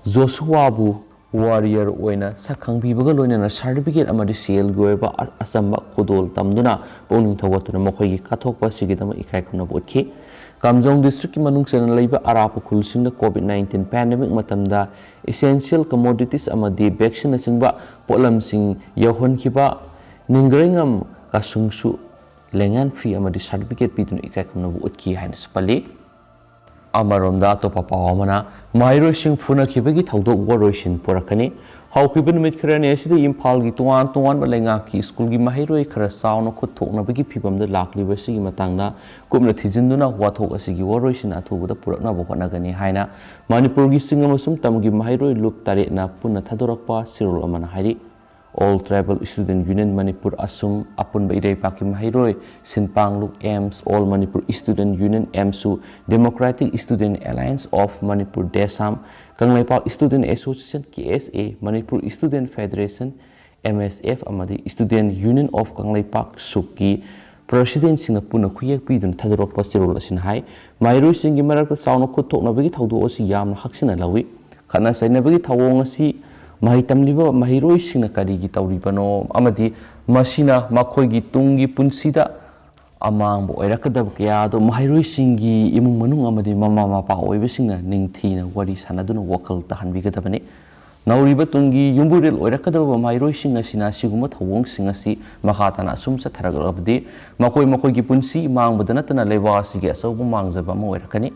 ꯖꯣꯁꯨꯋꯥꯕꯨ ꯋꯥꯔꯤꯌꯔ ꯑꯣꯏꯅ ꯁꯛ ꯈꯪꯕꯤꯕꯒ ꯂꯣꯏꯅꯅ ꯁꯥꯔꯇꯤꯐꯤꯀꯦꯠ ꯑꯃꯗꯤ ꯁꯦꯜꯒꯤ ꯑꯣꯏꯕ ꯑ-, ꯑꯆꯝꯕ ꯈꯨꯗꯣꯜ ꯇꯝꯗꯨꯅ ꯄꯨꯛꯅꯤꯡ ꯊꯧꯒꯠꯇꯨꯅ ꯃꯈꯣꯏꯒꯤ ꯀꯠꯊꯣꯛꯄ ꯑꯁꯤꯒꯤꯗꯃꯛ ꯏꯀꯥꯏ ꯈꯨꯝꯅꯕ ꯎꯠꯈꯤ꯫ ꯀꯥꯝꯖꯣꯡ ꯗꯤꯁꯇ꯭ꯔꯤꯛꯀꯤ ꯃꯅꯨꯡ ꯆꯟꯅ ꯂꯩꯕ ꯑꯔꯥꯞꯄ ꯈꯨꯜꯁꯤꯡꯗ ꯀꯣꯚꯤꯗ ꯅꯥꯏꯟꯇꯤꯟ ꯄꯦꯟꯗꯦꯃꯤꯛ ꯃꯇꯝꯗ ꯏꯁꯦꯟꯁꯤꯌꯦꯜ ꯀꯃꯣꯗꯤꯇꯤꯁ ꯑꯃꯗꯤ ꯚꯦꯛꯁꯤꯟꯅꯆꯤꯡꯕ ꯄꯣꯠꯂꯝꯁꯤꯡ ꯌꯧꯍꯟꯈꯤꯕ ꯅꯤꯡꯒ꯭ꯔꯩꯉꯝ ꯀꯥꯁꯨꯡꯁꯨ ꯂꯦꯡꯌꯥꯟ ꯐꯤ ꯑꯃꯗꯤ ꯁꯥꯔꯇꯤꯐꯤꯀꯦꯠ ꯄꯤꯗꯨꯅ ꯏꯀꯥꯏ ꯈꯨꯝꯅꯕ ꯎꯠꯈꯤ ꯍꯥꯏꯅꯁꯨ ꯄꯜꯂꯤ꯫ ꯑꯃꯔꯣꯝꯗ ꯑꯇꯣꯞꯄ ꯄꯥꯎ ꯑꯃꯅ, ꯃꯍꯩꯔꯣꯏꯁꯤꯡ ꯐꯨꯅꯈꯤꯕꯒꯤ ꯊꯧꯗꯣꯛ ꯋꯥꯔꯣꯏꯁꯤꯟ ꯄꯨꯔꯛꯀꯅꯤ꯫ ꯍꯧꯈꯤꯕ ꯅꯨꯃꯤꯠ ꯈꯔꯅꯤ ꯑꯁꯤꯗ ꯏꯝꯐꯥꯜꯒꯤ ꯇꯣꯉꯥꯟ ꯇꯣꯉꯥꯟꯕ ꯂꯩꯉꯥꯛꯀꯤ ꯁ꯭ꯀꯨꯜꯒꯤ ꯃꯍꯩꯔꯣꯏ ꯈꯔ ꯆꯥꯎꯅ ꯈꯨꯠ ꯊꯣꯛꯅꯕꯒꯤ ꯐꯤꯚꯝꯗ ꯂꯥꯛꯂꯤꯕ ꯑꯁꯤꯒꯤ ꯃꯇꯥꯡꯗ ꯀꯨꯞꯅ ꯊꯤꯖꯤꯟꯗꯨꯅ ꯋꯥꯊꯣꯛ ꯑꯁꯤꯒꯤ ꯋꯥꯔꯣꯏꯁꯤꯟ ꯑꯊꯨꯕꯗ ꯄꯨꯔꯛꯅꯕ ꯍꯣꯠꯅꯒꯅꯤ ꯍꯥꯏꯅ ꯃꯅꯤꯄꯨꯔꯒꯤ ꯆꯤꯡ ꯑꯃꯁꯨꯡ ꯇꯝꯒꯤ ꯃꯍꯩꯔꯣꯏ ꯂꯨꯞ ꯇꯔꯦꯠꯅ ꯄꯨꯟꯅ ꯊꯥꯗꯣꯔꯛꯄ ꯆꯦꯔꯣꯜ ꯑꯃꯅ ꯍꯥꯏꯔꯤ꯫ All Tribal Student Union Manipur, ꯑꯁꯨꯝ, ꯑꯄꯨꯟꯕ ꯏꯔꯩꯄꯥꯛꯀꯤ ꯃꯍꯩꯔꯣꯏ ꯁꯤꯟꯄꯥꯡꯂꯨꯞ, ꯑꯦꯝꯁ, All Manipur Student Union, ꯑꯦꯝꯁꯨ, Democratic Student Alliance of Manipur, ꯗꯦꯁꯥꯝ, Kangleipak Student Association, K S A, Manipur Student Federation, M S F, ꯑꯃꯗꯤ Student Union of ꯀꯪꯂꯩꯄꯥꯛ, ꯁꯨꯛꯀꯤ ꯄ꯭ꯔꯁꯤꯗꯦꯟꯁꯤꯡꯅ ꯄꯨꯟꯅ ꯈꯨꯌꯦꯛ ꯄꯤꯗꯨꯅ ꯊꯥꯗꯣꯔꯛꯄ ꯆꯦꯔꯣꯜ ꯑꯁꯤꯅ ꯍꯥꯏ, ꯃꯍꯩꯔꯣꯏꯁꯤꯡꯒꯤ ꯃꯔꯛꯇ ꯆꯥꯎꯅ ꯈꯨꯠ ꯊꯣꯛꯅꯕꯒꯤ ꯊꯧꯗꯣꯛ ꯑꯁꯤ ꯌꯥꯝꯅ ꯍꯛꯆꯤꯟꯅ ꯂꯧꯏ꯫ ꯈꯠꯅ ꯆꯩꯅꯕꯒꯤ ꯊꯧꯑꯣꯡ ꯑꯁꯤ ꯃꯍꯩ ꯇꯝꯂꯤꯕ ꯃꯍꯩꯔꯣꯏꯁꯤꯡꯅ ꯀꯔꯤꯒꯤ ꯇꯧꯔꯤꯕꯅꯣ ꯑꯃꯗꯤ ꯃꯁꯤꯅ ꯃꯈꯣꯏꯒꯤ ꯇꯨꯡꯒꯤ ꯄꯨꯟꯁꯤꯗ ꯑꯃꯥꯡꯕ ꯑꯣꯏꯔꯛꯀꯗꯕ ꯀꯌꯥ ꯑꯗꯨ ꯃꯍꯩꯔꯣꯏꯁꯤꯡꯒꯤ ꯏꯃꯨꯡ ꯃꯅꯨꯡ ꯑꯃꯗꯤ ꯃꯃꯥ ꯃꯄꯥ ꯑꯣꯏꯕꯁꯤꯡꯅ ꯅꯤꯡꯊꯤꯅ ꯋꯥꯔꯤ ꯁꯥꯟꯅꯗꯨꯅ ꯋꯥꯈꯜ ꯇꯥꯍꯟꯕꯤꯒꯗꯕꯅꯤ꯫ ꯅꯧꯔꯤꯕ ꯇꯨꯡꯒꯤ ꯌꯨꯝꯕꯨꯔꯦꯜ ꯑꯣꯏꯔꯛꯀꯗꯕ ꯃꯍꯩꯔꯣꯏꯁꯤꯡ ꯑꯁꯤꯅ ꯑꯁꯤꯒꯨꯝꯕ ꯊꯧꯑꯣꯡꯁꯤꯡ ꯑꯁꯤ ꯃꯈꯥ ꯇꯥꯅ ꯑꯁꯨꯝ ꯆꯠꯊꯔꯛꯂꯕꯗꯤ ꯃꯈꯣꯏ ꯃꯈꯣꯏꯒꯤ ꯄꯨꯟꯁꯤ ꯃꯥꯡꯕꯗ ꯅꯠꯇꯅ ꯂꯩꯕꯥꯛ ꯑꯁꯤꯒꯤ ꯑꯆꯧꯕ ꯃꯥꯡꯖꯕ ꯑꯃ ꯑꯣꯏꯔꯛꯀꯅꯤ꯫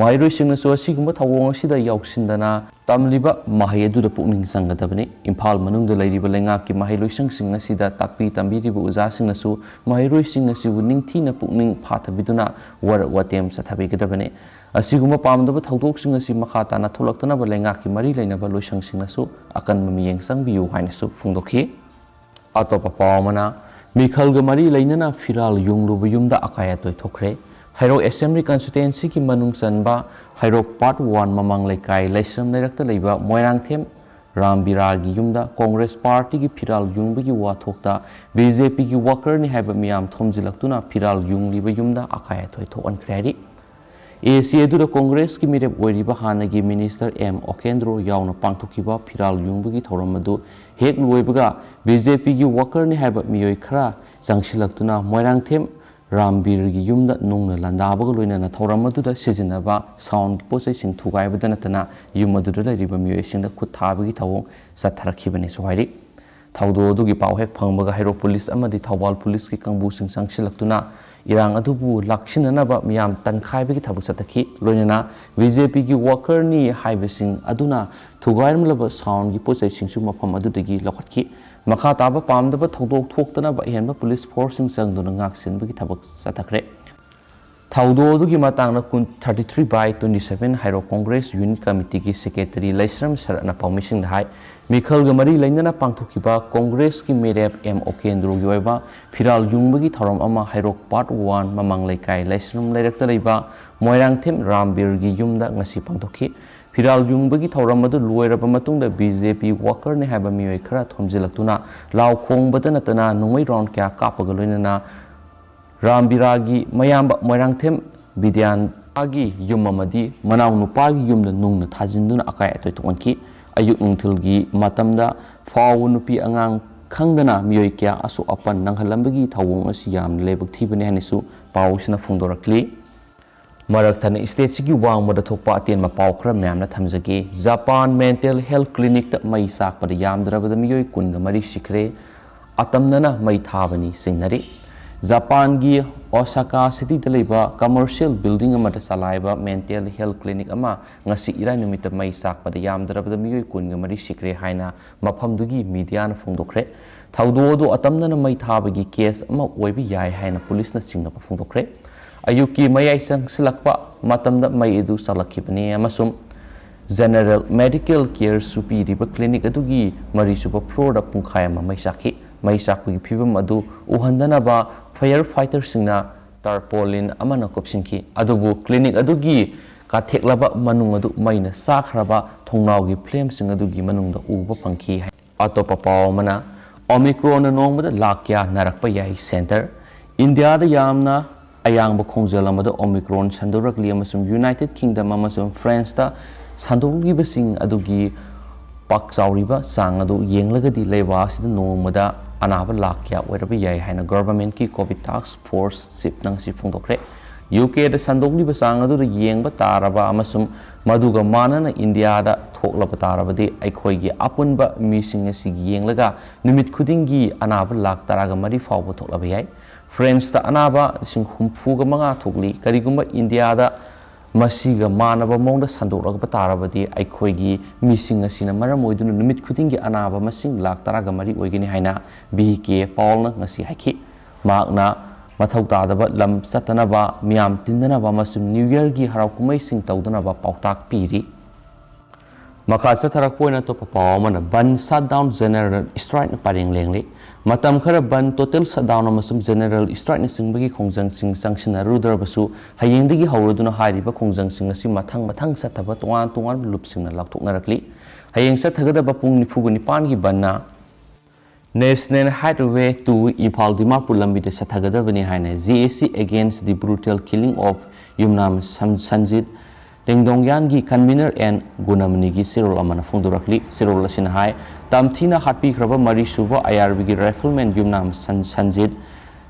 ꯃꯍꯩꯔꯣꯏꯁꯤꯡꯅꯁꯨ ꯑꯁꯤꯒꯨꯝꯕ ꯊꯧꯑꯣꯡ ꯑꯁꯤꯗ ꯌꯥꯎꯁꯤꯟꯗꯅ ꯇꯝꯂꯤꯕ ꯃꯍꯩ ꯑꯗꯨꯗ ꯄꯨꯛꯅꯤꯡ ꯆꯪꯒꯗꯕꯅꯤ꯫ ꯏꯝꯐꯥꯜ ꯃꯅꯨꯡꯗ ꯂꯩꯔꯤꯕ ꯂꯩꯉꯥꯛꯀꯤ ꯃꯍꯩ ꯂꯣꯏꯁꯪꯁꯤꯡ ꯑꯁꯤꯗ ꯇꯥꯛꯄꯤ ꯇꯝꯕꯤꯔꯤꯕ ꯑꯣꯖꯥꯁꯤꯡꯅꯁꯨ ꯃꯍꯩꯔꯣꯏꯁꯤꯡ ꯑꯁꯤꯕꯨ ꯅꯤꯡꯊꯤꯅ ꯄꯨꯛꯅꯤꯡ ꯐꯥꯊꯕꯤꯗꯨꯅ ꯋꯥꯔꯛ ꯋꯥꯇꯦꯝ ꯆꯠꯊꯕꯤꯒꯗꯕꯅꯤ꯫ ꯑꯁꯤꯒꯨꯝꯕ ꯄꯥꯝꯗꯕ ꯊꯧꯗꯣꯛꯁꯤꯡ ꯑꯁꯤ ꯃꯈꯥ ꯇꯥꯅ ꯊꯣꯛꯂꯛꯇꯅꯕ ꯂꯩꯉꯥꯛꯀꯤ ꯃꯔꯤ ꯂꯩꯅꯕ ꯂꯣꯏꯁꯪꯁꯤꯡꯅꯁꯨ ꯑꯀꯟꯕ ꯃꯤꯠꯌꯦꯡ ꯆꯪꯕꯤꯌꯨ ꯍꯥꯏꯅꯁꯨ ꯐꯣꯡꯗꯣꯛꯈꯤ꯫ ꯑꯇꯣꯞꯄ ꯄꯥꯎ ꯑꯃꯅ, ꯃꯤꯈꯜꯒ ꯃꯔꯤ ꯂꯩꯅꯅ ꯐꯤꯔꯥꯜ ꯌꯨꯡꯂꯨꯕ ꯌꯨꯝꯗ ꯑꯀꯥꯏ ꯑꯇꯣꯏ ꯊꯣꯛꯈ꯭ꯔꯦ꯫ ꯍꯩꯔꯣꯛ ꯑꯦꯁꯦꯝꯕ꯭ꯂꯤ ꯀꯟꯁꯇꯤꯇ꯭ꯋꯦꯟꯁꯤꯒꯤ ꯃꯅꯨꯡ ꯆꯟꯕ ꯍꯩꯔꯣꯛ ꯄꯥꯔꯠ ꯋꯥꯟ ꯃꯃꯥꯡ ꯂꯩꯀꯥꯏ ꯂꯩꯁ꯭ꯔꯝ ꯂꯩꯔꯛꯇ ꯂꯩꯕ ꯃꯣꯏꯔꯥꯡꯊꯦꯝ ꯔꯥꯝꯕꯤꯔꯥꯒꯤ ꯌꯨꯝꯗ ꯀꯣꯡꯒ꯭ꯔꯦꯁ ꯄꯥꯔꯇꯤꯒꯤ ꯐꯤꯔꯥꯜ ꯌꯨꯡꯕꯒꯤ ꯋꯥꯊꯣꯛꯇ ꯕꯤ ꯖꯦ ꯄꯤꯒꯤ ꯋꯥꯀꯔꯅꯤ ꯍꯥꯏꯕ ꯃꯤꯌꯥꯝ ꯊꯣꯝꯖꯤꯜꯂꯛꯇꯨꯅ ꯐꯤꯔꯥꯜ ꯌꯨꯡꯂꯤꯕ ꯌꯨꯝꯗ ꯑꯀꯥꯏ ꯑꯇꯣꯏ ꯊꯣꯛꯍꯟꯈ꯭ꯔꯦ ꯍꯥꯏꯔꯤ꯫ ꯑꯦ ꯁꯤ ꯑꯗꯨꯗ ꯀꯣꯡꯒ꯭ꯔꯦꯁꯀꯤ ꯃꯤꯔꯦꯞ ꯑꯣꯏꯔꯤꯕ ꯍꯥꯟꯅꯒꯤ ꯃꯤꯅꯤꯁꯇꯔ ꯑꯦꯝ ꯑꯣꯀꯦꯟꯗ꯭ꯔꯣ ꯌꯥꯎꯅ ꯄꯥꯡꯊꯣꯛꯈꯤꯕ ꯐꯤꯔꯥꯜ ꯌꯨꯡꯕꯒꯤ ꯊꯧꯔꯝ ꯑꯗꯨ ꯍꯦꯛ ꯂꯣꯏꯕꯒ ꯕꯤ ꯖꯦ ꯄꯤꯒꯤ ꯋꯥꯀꯔꯅꯤ ꯍꯥꯏꯕ ꯃꯤꯑꯣꯏ ꯈꯔ ꯆꯪꯁꯤꯜꯂꯛꯇꯨꯅ ꯃꯣꯏꯔꯥꯡꯊꯦꯝ ꯔꯥꯝꯕꯤꯔꯒꯤ ꯌꯨꯝꯗ ꯅꯨꯡꯅ ꯂꯥꯟꯗꯥꯕꯒ ꯂꯣꯏꯅꯅ ꯊꯧꯔꯝ ꯑꯗꯨꯗ ꯁꯤꯖꯤꯟꯅꯕ ꯁꯥꯎꯟꯒꯤ ꯄꯣꯠꯆꯩꯁꯤꯡ ꯊꯨꯒꯥꯏꯕꯗ ꯅꯠꯇꯅ ꯌꯨꯝ ꯑꯗꯨꯗ ꯂꯩꯔꯤꯕ ꯃꯤꯑꯣꯏꯁꯤꯡꯗ ꯈꯨꯠ ꯊꯥꯕꯒꯤ ꯊꯧꯑꯣꯡ ꯆꯠꯊꯔꯛꯈꯤꯕꯅꯤꯁꯨ ꯍꯥꯏꯔꯤ꯫ ꯊꯧꯗꯣꯛ ꯑꯗꯨꯒꯤ ꯄꯥꯎ ꯍꯦꯛ ꯐꯪꯕꯒ ꯍꯩꯔꯣꯛ ꯄꯨꯂꯤꯁ ꯑꯃꯗꯤ ꯊꯧꯕꯥꯜ ꯄꯨꯂꯤꯁꯀꯤ ꯀꯥꯡꯕꯨꯁꯤꯡ ꯆꯪꯁꯤꯜꯂꯛꯇꯨꯅ ꯏꯔꯥꯡ ꯑꯗꯨꯕꯨ ꯂꯥꯛꯁꯤꯟꯅꯅꯕ ꯃꯤꯌꯥꯝ ꯇꯪꯈꯥꯏꯕꯒꯤ ꯊꯕꯛ ꯆꯠꯊꯈꯤ꯫ ꯂꯣꯏꯅꯅ ꯕꯤ ꯖꯦ ꯄꯤꯒꯤ ꯋꯥꯀꯔꯅꯤ ꯍꯥꯏꯕꯁꯤꯡ ꯑꯗꯨꯅ ꯊꯨꯒꯥꯏꯔꯝꯂꯕ ꯁꯥꯎꯟꯒꯤ ꯄꯣꯠꯆꯩꯁꯤꯡꯁꯨ ꯃꯐꯝ ꯑꯗꯨꯗꯒꯤ ꯂꯧꯈꯠꯈꯤ꯫ ꯃꯈꯥ ꯇꯥꯕ ꯄꯥꯝꯗꯕ ꯊꯧꯗꯣꯛ ꯊꯣꯛꯇꯅꯕ ꯑꯍꯦꯟꯕ ꯄꯨꯂꯤꯁ ꯐꯣꯔꯁꯁꯤꯡ ꯆꯪꯗꯨꯅ ꯉꯥꯛ ꯁꯦꯟꯕꯒꯤ ꯊꯕꯛ ꯆꯠꯊꯈ꯭ꯔꯦ꯫ ꯊꯧꯗꯣꯛ ꯑꯗꯨꯒꯤ ꯃꯇꯥꯡꯗ ꯀꯨꯟ, thirty three by twenty seven Heirok Congress unit ꯀꯃꯤꯇꯤꯒꯤ ꯁꯦꯀ꯭ꯔꯦꯇꯔꯤ ꯂꯩꯁ꯭ꯔꯝ ꯁꯔꯠꯅ ꯄꯥꯎꯃꯤꯁꯤꯡꯗ ꯍꯥꯏ, ꯃꯤꯈꯜꯒ ꯃꯔꯤ ꯂꯩꯅꯅ ꯄꯥꯡꯊꯣꯛꯈꯤꯕ ꯀꯣꯡꯒ꯭ꯔꯦꯁꯀꯤ ꯃꯤꯔꯦꯞ ꯑꯦꯝ ꯑꯣꯀꯦꯟꯗ꯭ꯔꯣꯒꯤ ꯑꯣꯏꯕ ꯐꯤꯔꯥꯜ ꯌꯨꯡꯕꯒꯤ ꯊꯧꯔꯝ ꯑꯃ ꯍꯩꯔꯣꯛ ꯄꯥꯔꯠ ꯋꯥꯟ ꯃꯃꯥꯡ ꯂꯩꯀꯥꯏ ꯂꯩꯁ꯭ꯔꯝ ꯂꯩꯔꯛꯇ ꯂꯩꯕ ꯃꯣꯏꯔꯥꯡꯊꯦꯝ ꯔꯥꯝꯕꯤꯔꯒꯤ ꯌꯨꯝꯗ ꯉꯁꯤ ꯄꯥꯡꯊꯣꯛꯈꯤ꯫ ꯐꯤꯔꯥꯜ ꯌꯨꯡꯕꯒꯤ ꯊꯧꯔꯝ ꯑꯗꯨ ꯂꯣꯏꯔꯕ ꯃꯇꯨꯡꯗ ꯕꯤ ꯖꯦ ꯄꯤ ꯋꯥꯀꯔꯅꯤ ꯍꯥꯏꯕ ꯃꯤꯑꯣꯏ ꯈꯔ ꯊꯣꯝꯖꯤꯜꯂꯛꯇꯨꯅ ꯂꯥꯎ ꯈꯣꯡꯕꯗ ꯅꯠꯇꯅ ꯅꯣꯡꯃꯩ ꯔꯥꯎꯟ ꯀꯌꯥ ꯀꯥꯞꯄꯒ ꯂꯣꯏꯅꯅ ꯔꯥꯝꯕꯤꯔꯥꯒꯤ ꯃꯌꯥꯝꯕ ꯃꯣꯏꯔꯥꯡꯊꯦꯝ ꯕꯤꯗ꯭ꯌꯥꯟꯒꯤ ꯌꯨꯝ ꯑꯃꯗꯤ ꯃꯅꯥꯎ ꯅꯨꯄꯥꯒꯤ ꯌꯨꯝꯗ ꯅꯨꯡꯅ ꯊꯥꯖꯤꯟꯗꯨꯅ ꯑꯀꯥꯏ ꯑꯇꯣꯏ ꯊꯣꯛꯍꯟꯈꯤ꯫ ꯑꯌꯨꯛ ꯅꯨꯡꯊꯤꯜꯒꯤ ꯃꯇꯝꯗ ꯐꯥꯎꯕ ꯅꯨꯄꯤ ꯑꯉꯥꯡ ꯈꯪꯗꯅ ꯃꯤꯑꯣꯏ ꯀꯌꯥ ꯑꯁꯣꯛ ꯑꯄꯟ ꯅꯪꯍꯜꯂꯝꯕꯒꯤ ꯊꯧꯑꯣꯡ ꯑꯁꯤ ꯌꯥꯝꯅ ꯂꯥꯏꯕꯛ ꯊꯤꯕꯅꯤ ꯍꯥꯏꯅꯁꯨ ꯄꯥꯎꯁꯤꯅ ꯐꯣꯡꯗꯣꯔꯛꯂꯤ꯫ ꯃꯔꯛ ꯊꯠꯅ ꯏꯁꯇꯦꯠꯁꯤꯒꯤ ꯋꯥꯡꯃꯗ ꯊꯣꯛꯄ ꯑꯇꯦꯟꯕ ꯄꯥꯎ ꯈꯔ ꯃꯌꯥꯝꯅ ꯊꯝꯖꯒꯦ꯫ ꯖꯄꯥꯟ ꯃꯦꯟꯇꯦꯜ ꯍꯦꯜꯊ ꯀ꯭ꯂꯤꯅꯤꯛꯇ ꯃꯩ ꯆꯥꯛꯄꯗ ꯌꯥꯝꯗ꯭ꯔꯕꯗ ꯃꯤꯑꯣꯏ ꯀꯨꯟꯒ ꯃꯔꯤ ꯁꯤꯈ꯭ꯔꯦ꯫ ꯑꯇꯝꯅꯅ ꯃꯩ ꯊꯥꯕꯅꯤ ꯆꯤꯡꯅꯔꯤ꯫ ꯖꯄꯥꯟꯒꯤ ꯑꯣꯁꯥꯀꯥ ꯁꯤꯇꯤꯗ ꯂꯩꯕ ꯀꯃꯔꯁꯤꯌꯦꯜ ꯕꯤꯜꯗꯤꯡ ꯑꯃꯗ ꯆꯂꯥꯏꯕ ꯃꯦꯟꯇꯦꯜ ꯍꯦꯜꯊ ꯀ꯭ꯂꯤꯅꯤꯛ ꯑꯃ ꯉꯁꯤ ꯏꯔꯥꯏ ꯅꯨꯃꯤꯠꯇ ꯃꯩ ꯆꯥꯛꯄꯗ ꯌꯥꯝꯗ꯭ꯔꯕꯗ ꯃꯤꯑꯣꯏ ꯀꯨꯟꯒ ꯃꯔꯤ ꯁꯤꯈ꯭ꯔꯦ ꯍꯥꯏꯅ ꯃꯐꯝꯗꯨꯒꯤ ꯃꯤꯗꯤꯌꯥꯅ ꯐꯣꯡꯗꯣꯛꯈ꯭ꯔꯦ꯫ ꯊꯧꯗꯣꯛ ꯑꯗꯨ ꯑꯇꯝꯅꯅ ꯃꯩ ꯊꯥꯕꯒꯤ ꯀꯦꯁ ꯑꯃ ꯑꯣꯏꯕ ꯌꯥꯏ ꯍꯥꯏꯅ ꯄꯨꯂꯤꯁꯅ ꯆꯤꯡꯅꯕ ꯐꯣꯡꯗꯣꯛꯈ꯭ꯔꯦ꯫ ꯑꯌꯨꯛꯀꯤ ꯃꯌꯥꯏ ꯆꯪꯁꯤꯜꯂꯛꯄ ꯃꯇꯝꯗ ꯃꯩ ꯑꯗꯨ ꯆꯥꯛꯂꯛꯈꯤꯕꯅꯤ ꯑꯃꯁꯨꯡ ꯖꯦꯅꯔꯦꯜ ꯃꯦꯗꯤꯀꯦꯜ ꯀꯦꯌꯔꯁꯨ ꯄꯤꯔꯤꯕ ꯀ꯭ꯂꯤꯅꯤꯛ ꯑꯗꯨꯒꯤ ꯃꯔꯤꯁꯨꯕ ꯐ꯭ꯂꯣꯔꯗ ꯄꯨꯡꯈꯥꯏ ꯑꯃ ꯃꯩ ꯆꯥꯛꯈꯤ꯫ ꯃꯩ ꯆꯥꯛꯄꯒꯤ ꯐꯤꯕꯝ ꯑꯗꯨ ꯎꯍꯟꯗꯅꯕ ꯐꯥꯌꯔ ꯐꯥꯏꯇꯔꯁꯤꯡꯅ ꯇꯥꯔꯄꯣꯂꯤꯟ ꯑꯃꯅ ꯀꯨꯞꯁꯤꯟꯈꯤ, ꯑꯗꯨꯕꯨ ꯀ꯭ꯂꯤꯅꯤꯛ ꯑꯗꯨꯒꯤ ꯀꯥꯊꯦꯛꯂꯕ ꯃꯅꯨꯡ ꯑꯗꯨ ꯃꯩꯅ ꯆꯥꯈ꯭ꯔꯕ ꯊꯣꯡꯅꯥꯎꯒꯤ ꯐ꯭ꯂꯦꯝꯁꯤꯡ ꯑꯗꯨꯒꯤ ꯃꯅꯨꯡꯗ ꯎꯕ ꯐꯪꯈꯤ꯫ ꯑꯇꯣꯞꯄ ꯄꯥꯎ ꯑꯃꯅ, ꯑꯣꯃꯤꯀ꯭ꯔꯣꯟꯅ ꯅꯣꯡꯃꯗ ꯂꯥꯈ ꯀꯌꯥ ꯅꯥꯔꯛꯄ ꯌꯥꯏ꯫ ꯁꯦꯟꯇꯔ ꯏꯟꯗꯤꯌꯥꯗ ꯌꯥꯝꯅ ꯑꯌꯥꯡꯕ ꯈꯣꯡꯖꯦꯜ ꯑꯃꯗ ꯑꯣꯃꯤꯀ꯭ꯔꯣꯟ ꯁꯟꯗꯣꯔꯛꯂꯤ ꯑꯃꯁꯨꯡ ꯌꯨꯅꯥꯏꯇꯦꯗ ꯀꯤꯡꯗꯝ ꯑꯃꯁꯨꯡ ꯐ꯭ꯔꯦꯟꯁꯇ ꯁꯟꯗꯣꯛꯂꯤꯕꯁꯤꯡ ꯑꯗꯨꯒꯤ ꯄꯥꯛ ꯆꯥꯎꯔꯤꯕ ꯆꯥꯡ ꯑꯗꯨ ꯌꯦꯡꯂꯒꯗꯤ ꯂꯩꯕꯥꯛ ꯑꯁꯤꯗ ꯅꯣꯡꯃꯗ ꯑꯅꯥꯕ ꯂꯥꯈ ꯀꯌꯥ ꯑꯣꯏꯔꯕ ꯌꯥꯏ ꯍꯥꯏꯅ ꯒꯣꯚꯔꯟꯃꯦꯟꯠꯀꯤ ꯀꯣꯚꯤꯗ ꯇꯥꯁ꯭ꯛ ꯐꯣꯔꯁ ꯆꯤꯐꯅ ꯉꯁꯤ ꯐꯣꯡꯗꯣꯛꯈ꯭ꯔꯦ꯫ ꯌꯨ ꯀꯦꯗ ꯁꯟꯗꯣꯛꯂꯤꯕ ꯆꯥꯡ ꯑꯗꯨꯗ ꯌꯦꯡꯕ ꯇꯥꯔꯕ ꯑꯃꯁꯨꯡ ꯃꯗꯨꯒ ꯃꯥꯟꯅꯅ ꯏꯟꯗꯤꯌꯥꯗ ꯊꯣꯛꯂꯕ ꯇꯥꯔꯕꯗꯤ ꯑꯩꯈꯣꯏꯒꯤ ꯑꯄꯨꯟꯕ ꯃꯤꯁꯤꯡ ꯑꯁꯤ ꯌꯦꯡꯂꯒ ꯅꯨꯃꯤꯠ ꯈꯨꯗꯤꯡꯒꯤ ꯑꯅꯥꯕ ꯂꯥꯈ ꯇꯔꯥꯒ ꯃꯔꯤ ꯐꯥꯎꯕ ꯊꯣꯛꯂꯕ ꯌꯥꯏ꯫ ꯐ꯭ꯔꯦꯟꯁꯇ ꯑꯅꯥꯕ ꯂꯤꯁꯤꯡ ꯍꯨꯝꯐꯨꯒ ꯃꯉꯥ ꯊꯣꯛꯂꯤ꯫ ꯀꯔꯤꯒꯨꯝꯕ ꯏꯟꯗꯤꯌꯥꯗ ꯃꯁꯤꯒ ꯃꯥꯟꯅꯕ ꯃꯑꯣꯡꯗ ꯁꯟꯗꯣꯛꯂꯛꯄ ꯇꯥꯔꯕꯗꯤ ꯑꯩꯈꯣꯏꯒꯤ ꯃꯤꯁꯤꯡ ꯑꯁꯤꯅ ꯃꯔꯝ ꯑꯣꯏꯗꯨꯅ ꯅꯨꯃꯤꯠ ꯈꯨꯗꯤꯡꯒꯤ ꯑꯅꯥꯕ ꯃꯁꯤꯡ ꯂꯥꯈ ꯇꯔꯥꯒ ꯃꯔꯤ ꯑꯣꯏꯒꯅꯤ ꯍꯥꯏꯅ ꯚꯤ ꯀꯦ ꯄꯥꯎꯜꯅ ꯉꯁꯤ ꯍꯥꯏꯈꯤ꯫ ꯃꯍꯥꯛꯅ ꯃꯊꯧ ꯇꯥꯗꯕ ꯂꯝ ꯆꯠꯇꯅꯕ, ꯃꯤꯌꯥꯝ ꯇꯤꯟꯗꯅꯕ ꯑꯃꯁꯨꯡ ꯅ꯭ꯌꯨ ꯌꯔꯒꯤ ꯍꯔꯥꯎ ꯀꯨꯝꯍꯩꯁꯤꯡ ꯇꯧꯗꯅꯕ ꯄꯥꯎꯇꯥꯛ ꯄꯤꯔꯤ꯫ ꯃꯈꯥ ꯆꯠꯊꯔꯛꯄ ꯑꯣꯏꯅ ꯑꯇꯣꯞꯄ ꯄꯥꯎ ꯑꯃꯅ, ꯕꯟ ꯁꯠ ꯗꯥꯎꯟ, ꯖꯦꯅꯔꯦꯜ ꯏꯁꯇ꯭ꯔꯥꯏꯛꯅ ꯄꯔꯦꯡ ꯂꯦꯡꯂꯤ꯫ ꯃꯇꯝ ꯈꯔ ꯕꯟ, ꯇꯣꯇꯦꯜ ꯁꯠ ꯗꯥꯎꯟ ꯑꯃꯁꯨꯡ ꯖꯦꯅꯔꯦꯜ ꯏꯁꯇ꯭ꯔꯥꯏꯛꯅꯆꯤꯡꯕꯒꯤ ꯈꯣꯡꯖꯪꯁꯤꯡ ꯆꯪꯁꯤꯟꯅꯔꯨꯗ꯭ꯔꯕꯁꯨ, ꯍꯌꯦꯡꯗꯒꯤ ꯍꯧꯔꯗꯨꯅ ꯍꯥꯏꯔꯤꯕ ꯈꯣꯡꯖꯪꯁꯤꯡ ꯑꯁꯤ ꯃꯊꯪ ꯃꯊꯪ ꯆꯠꯊꯕ ꯇꯣꯉꯥꯟ ꯇꯣꯉꯥꯟꯕ ꯂꯨꯞꯁꯤꯡꯅ ꯂꯥꯎꯊꯣꯛꯅꯔꯛꯂꯤ꯫ ꯍꯌꯦꯡ ꯆꯠꯊꯒꯗꯕ ꯄꯨꯡ ꯅꯤꯐꯨꯒ ꯅꯤꯄꯥꯟꯒꯤ ꯕꯟꯅ National Highway two Imphal Dimapur ꯂꯝꯕꯤꯗ ꯆꯠꯊꯒꯗꯕꯅꯤ ꯍꯥꯏꯅ J A C Against the Brutal Killing of Yumnam San- Sanjit ꯇꯦꯡꯗꯣꯡꯌꯥꯟꯒꯤ convener and ꯒꯨꯅꯃꯅꯤꯒꯤ ꯆꯦꯔꯣꯜ ꯑꯃꯅ ꯐꯣꯡꯗꯣꯔꯛꯂꯤ꯫ ꯆꯦꯔꯣꯜ ꯑꯁꯤꯅ ꯍꯥꯏ, ꯇꯝꯊꯤꯅ ꯍꯥꯠꯄꯤꯈ꯭ꯔꯕ ꯃꯔꯤꯁꯨꯕ I R B ꯒꯤ rifleman ꯌꯨꯝꯅꯥꯝ ꯁꯟ- ꯁꯟꯖꯤꯠ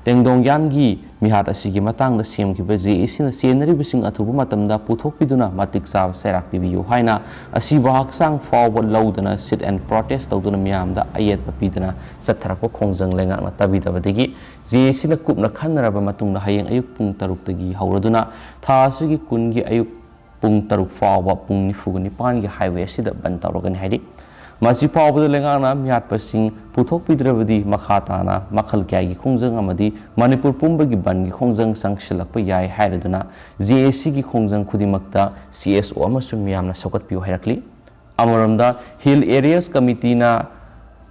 ꯇꯦꯡꯗꯣꯡꯌꯥꯟꯒꯤ ꯃꯤꯍꯥꯠ ꯑꯁꯤꯒꯤ ꯃꯇꯥꯡꯗ ꯁꯦꯝꯈꯤꯕ J A C ꯅ ꯆꯦꯟꯅꯔꯤꯕꯁꯤꯡ ꯑꯊꯨꯕ ꯃꯇꯝꯗ ꯄꯨꯊꯣꯛꯄꯤꯗꯨꯅ ꯃꯇꯤꯛ ꯆꯥꯕ ꯆꯩꯔꯥꯛ ꯄꯤꯕꯤꯌꯨ ꯍꯥꯏꯅ ꯑꯁꯤꯕ ꯍꯛꯆꯥꯡ ꯐꯥꯎꯕ ꯂꯧꯗꯅ sit and protest ꯇꯧꯗꯨꯅ ꯃꯤꯌꯥꯝꯗ ꯑꯌꯦꯠꯄ ꯄꯤꯗꯨꯅ ꯆꯠꯊꯔꯛꯄ ꯈꯣꯡꯖꯪ ꯂꯩꯉꯥꯛꯅ ꯇꯥꯕꯤꯗꯕꯗꯒꯤ J A C ꯅ ꯀꯨꯞꯅ ꯈꯟꯅꯔꯕ ꯃꯇꯨꯡꯗ ꯍꯌꯦꯡ ꯑꯌꯨꯛ ꯄꯨꯡ ꯇꯔꯨꯛꯇꯒꯤ ꯍꯧꯔꯗꯨꯅ ꯊꯥ ꯑꯁꯤꯒꯤ ꯀꯨꯟꯒꯤ ꯑꯌꯨꯛ ꯄꯨꯡ ꯇꯔꯨꯛ ꯐꯥꯎꯕ ꯄꯨꯡ ꯅꯤꯐꯨꯒ ꯅꯤꯄꯥꯟꯒꯤ highway ꯑꯁꯤꯗ ꯕꯟ ꯇꯧꯔꯒꯅꯤ ꯍꯥꯏꯔꯤ꯫ ꯃꯁꯤ ꯐꯥꯎꯕꯗ ꯂꯩꯉꯥꯛꯅ ꯃꯤꯍꯥꯠꯄꯁꯤꯡ ꯄꯨꯊꯣꯛꯄꯤꯗ꯭ꯔꯕꯗꯤ ꯃꯈꯥ ꯇꯥꯅ ꯃꯈꯜ ꯀꯌꯥꯒꯤ ꯈꯣꯡꯖꯪ ꯑꯃꯗꯤ ꯃꯅꯤꯄꯨꯔ ꯄꯨꯝꯕꯒꯤ ꯕꯟꯒꯤ ꯈꯣꯡꯖꯪ ꯆꯪꯁꯤꯜꯂꯛꯄ ꯌꯥꯏ ꯍꯥꯏꯔꯗꯨꯅ J A C ꯒꯤ ꯈꯣꯡꯖꯪ ꯈꯨꯗꯤꯡꯃꯛꯇ C S O ꯑꯃꯁꯨꯡ ꯃꯤꯌꯥꯝꯅ ꯁꯧꯒꯠꯄꯤꯌꯨ ꯍꯥꯏꯔꯛꯂꯤ꯫ ꯑꯃꯔꯣꯝꯗ Hill Areas Committee ꯅ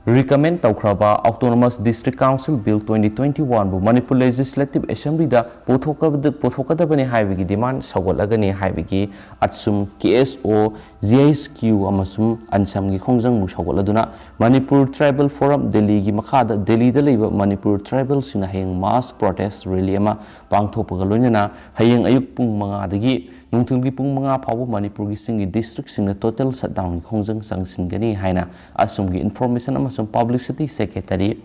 recommend ꯇꯧꯈ꯭ꯔꯕ Autonomous District Council Bill twenty twenty-one ꯕꯨ Manipur Legislative Assembly ꯗ ꯄꯨꯊꯣꯛꯀꯕꯗ- ꯄꯨꯊꯣꯛꯀꯗꯕꯅꯤ ꯍꯥꯏꯕꯒꯤ demand ꯁꯧꯒꯠꯂꯒꯅꯤ ꯍꯥꯏꯕꯒꯤ ꯑꯠꯁꯨꯝ K S O, G S Q ꯑꯃꯁꯨꯡ ꯑꯟꯁꯝꯒꯤ ꯈꯣꯡꯖꯪꯕꯨ ꯁꯧꯒꯠꯂꯗꯨꯅ Manipur Tribal Forum ꯗꯦꯜꯂꯤꯒꯤ ꯃꯈꯥꯗ ꯗꯦꯜꯂꯤꯗ ꯂꯩꯕ ꯃꯅꯤꯄꯨꯔ tribal ꯁꯤꯡꯅ ꯍꯌꯦꯡ mass protest rally ꯑꯃ ꯄꯥꯡꯊꯣꯛꯄꯒ ꯂꯣꯏꯅꯅ ꯍꯌꯦꯡ ꯑꯌꯨꯛ ꯄꯨꯡ ꯃꯉꯥꯗꯒꯤ ꯅꯨꯡꯊꯤꯜꯒꯤ ꯄꯨꯡ ꯃꯉꯥ ꯐꯥꯎꯕ ꯃꯅꯤꯄꯨꯔꯒꯤ ꯆꯤꯡꯒꯤ district ꯁꯤꯡꯗ total shutdown ꯒꯤ ꯈꯣꯡꯖꯪ ꯆꯪꯁꯤꯟꯒꯅꯤ ꯍꯥꯏꯅ ꯑꯁꯣꯝꯒꯤ Information ꯑꯃꯁꯨꯡ Publicity Secretary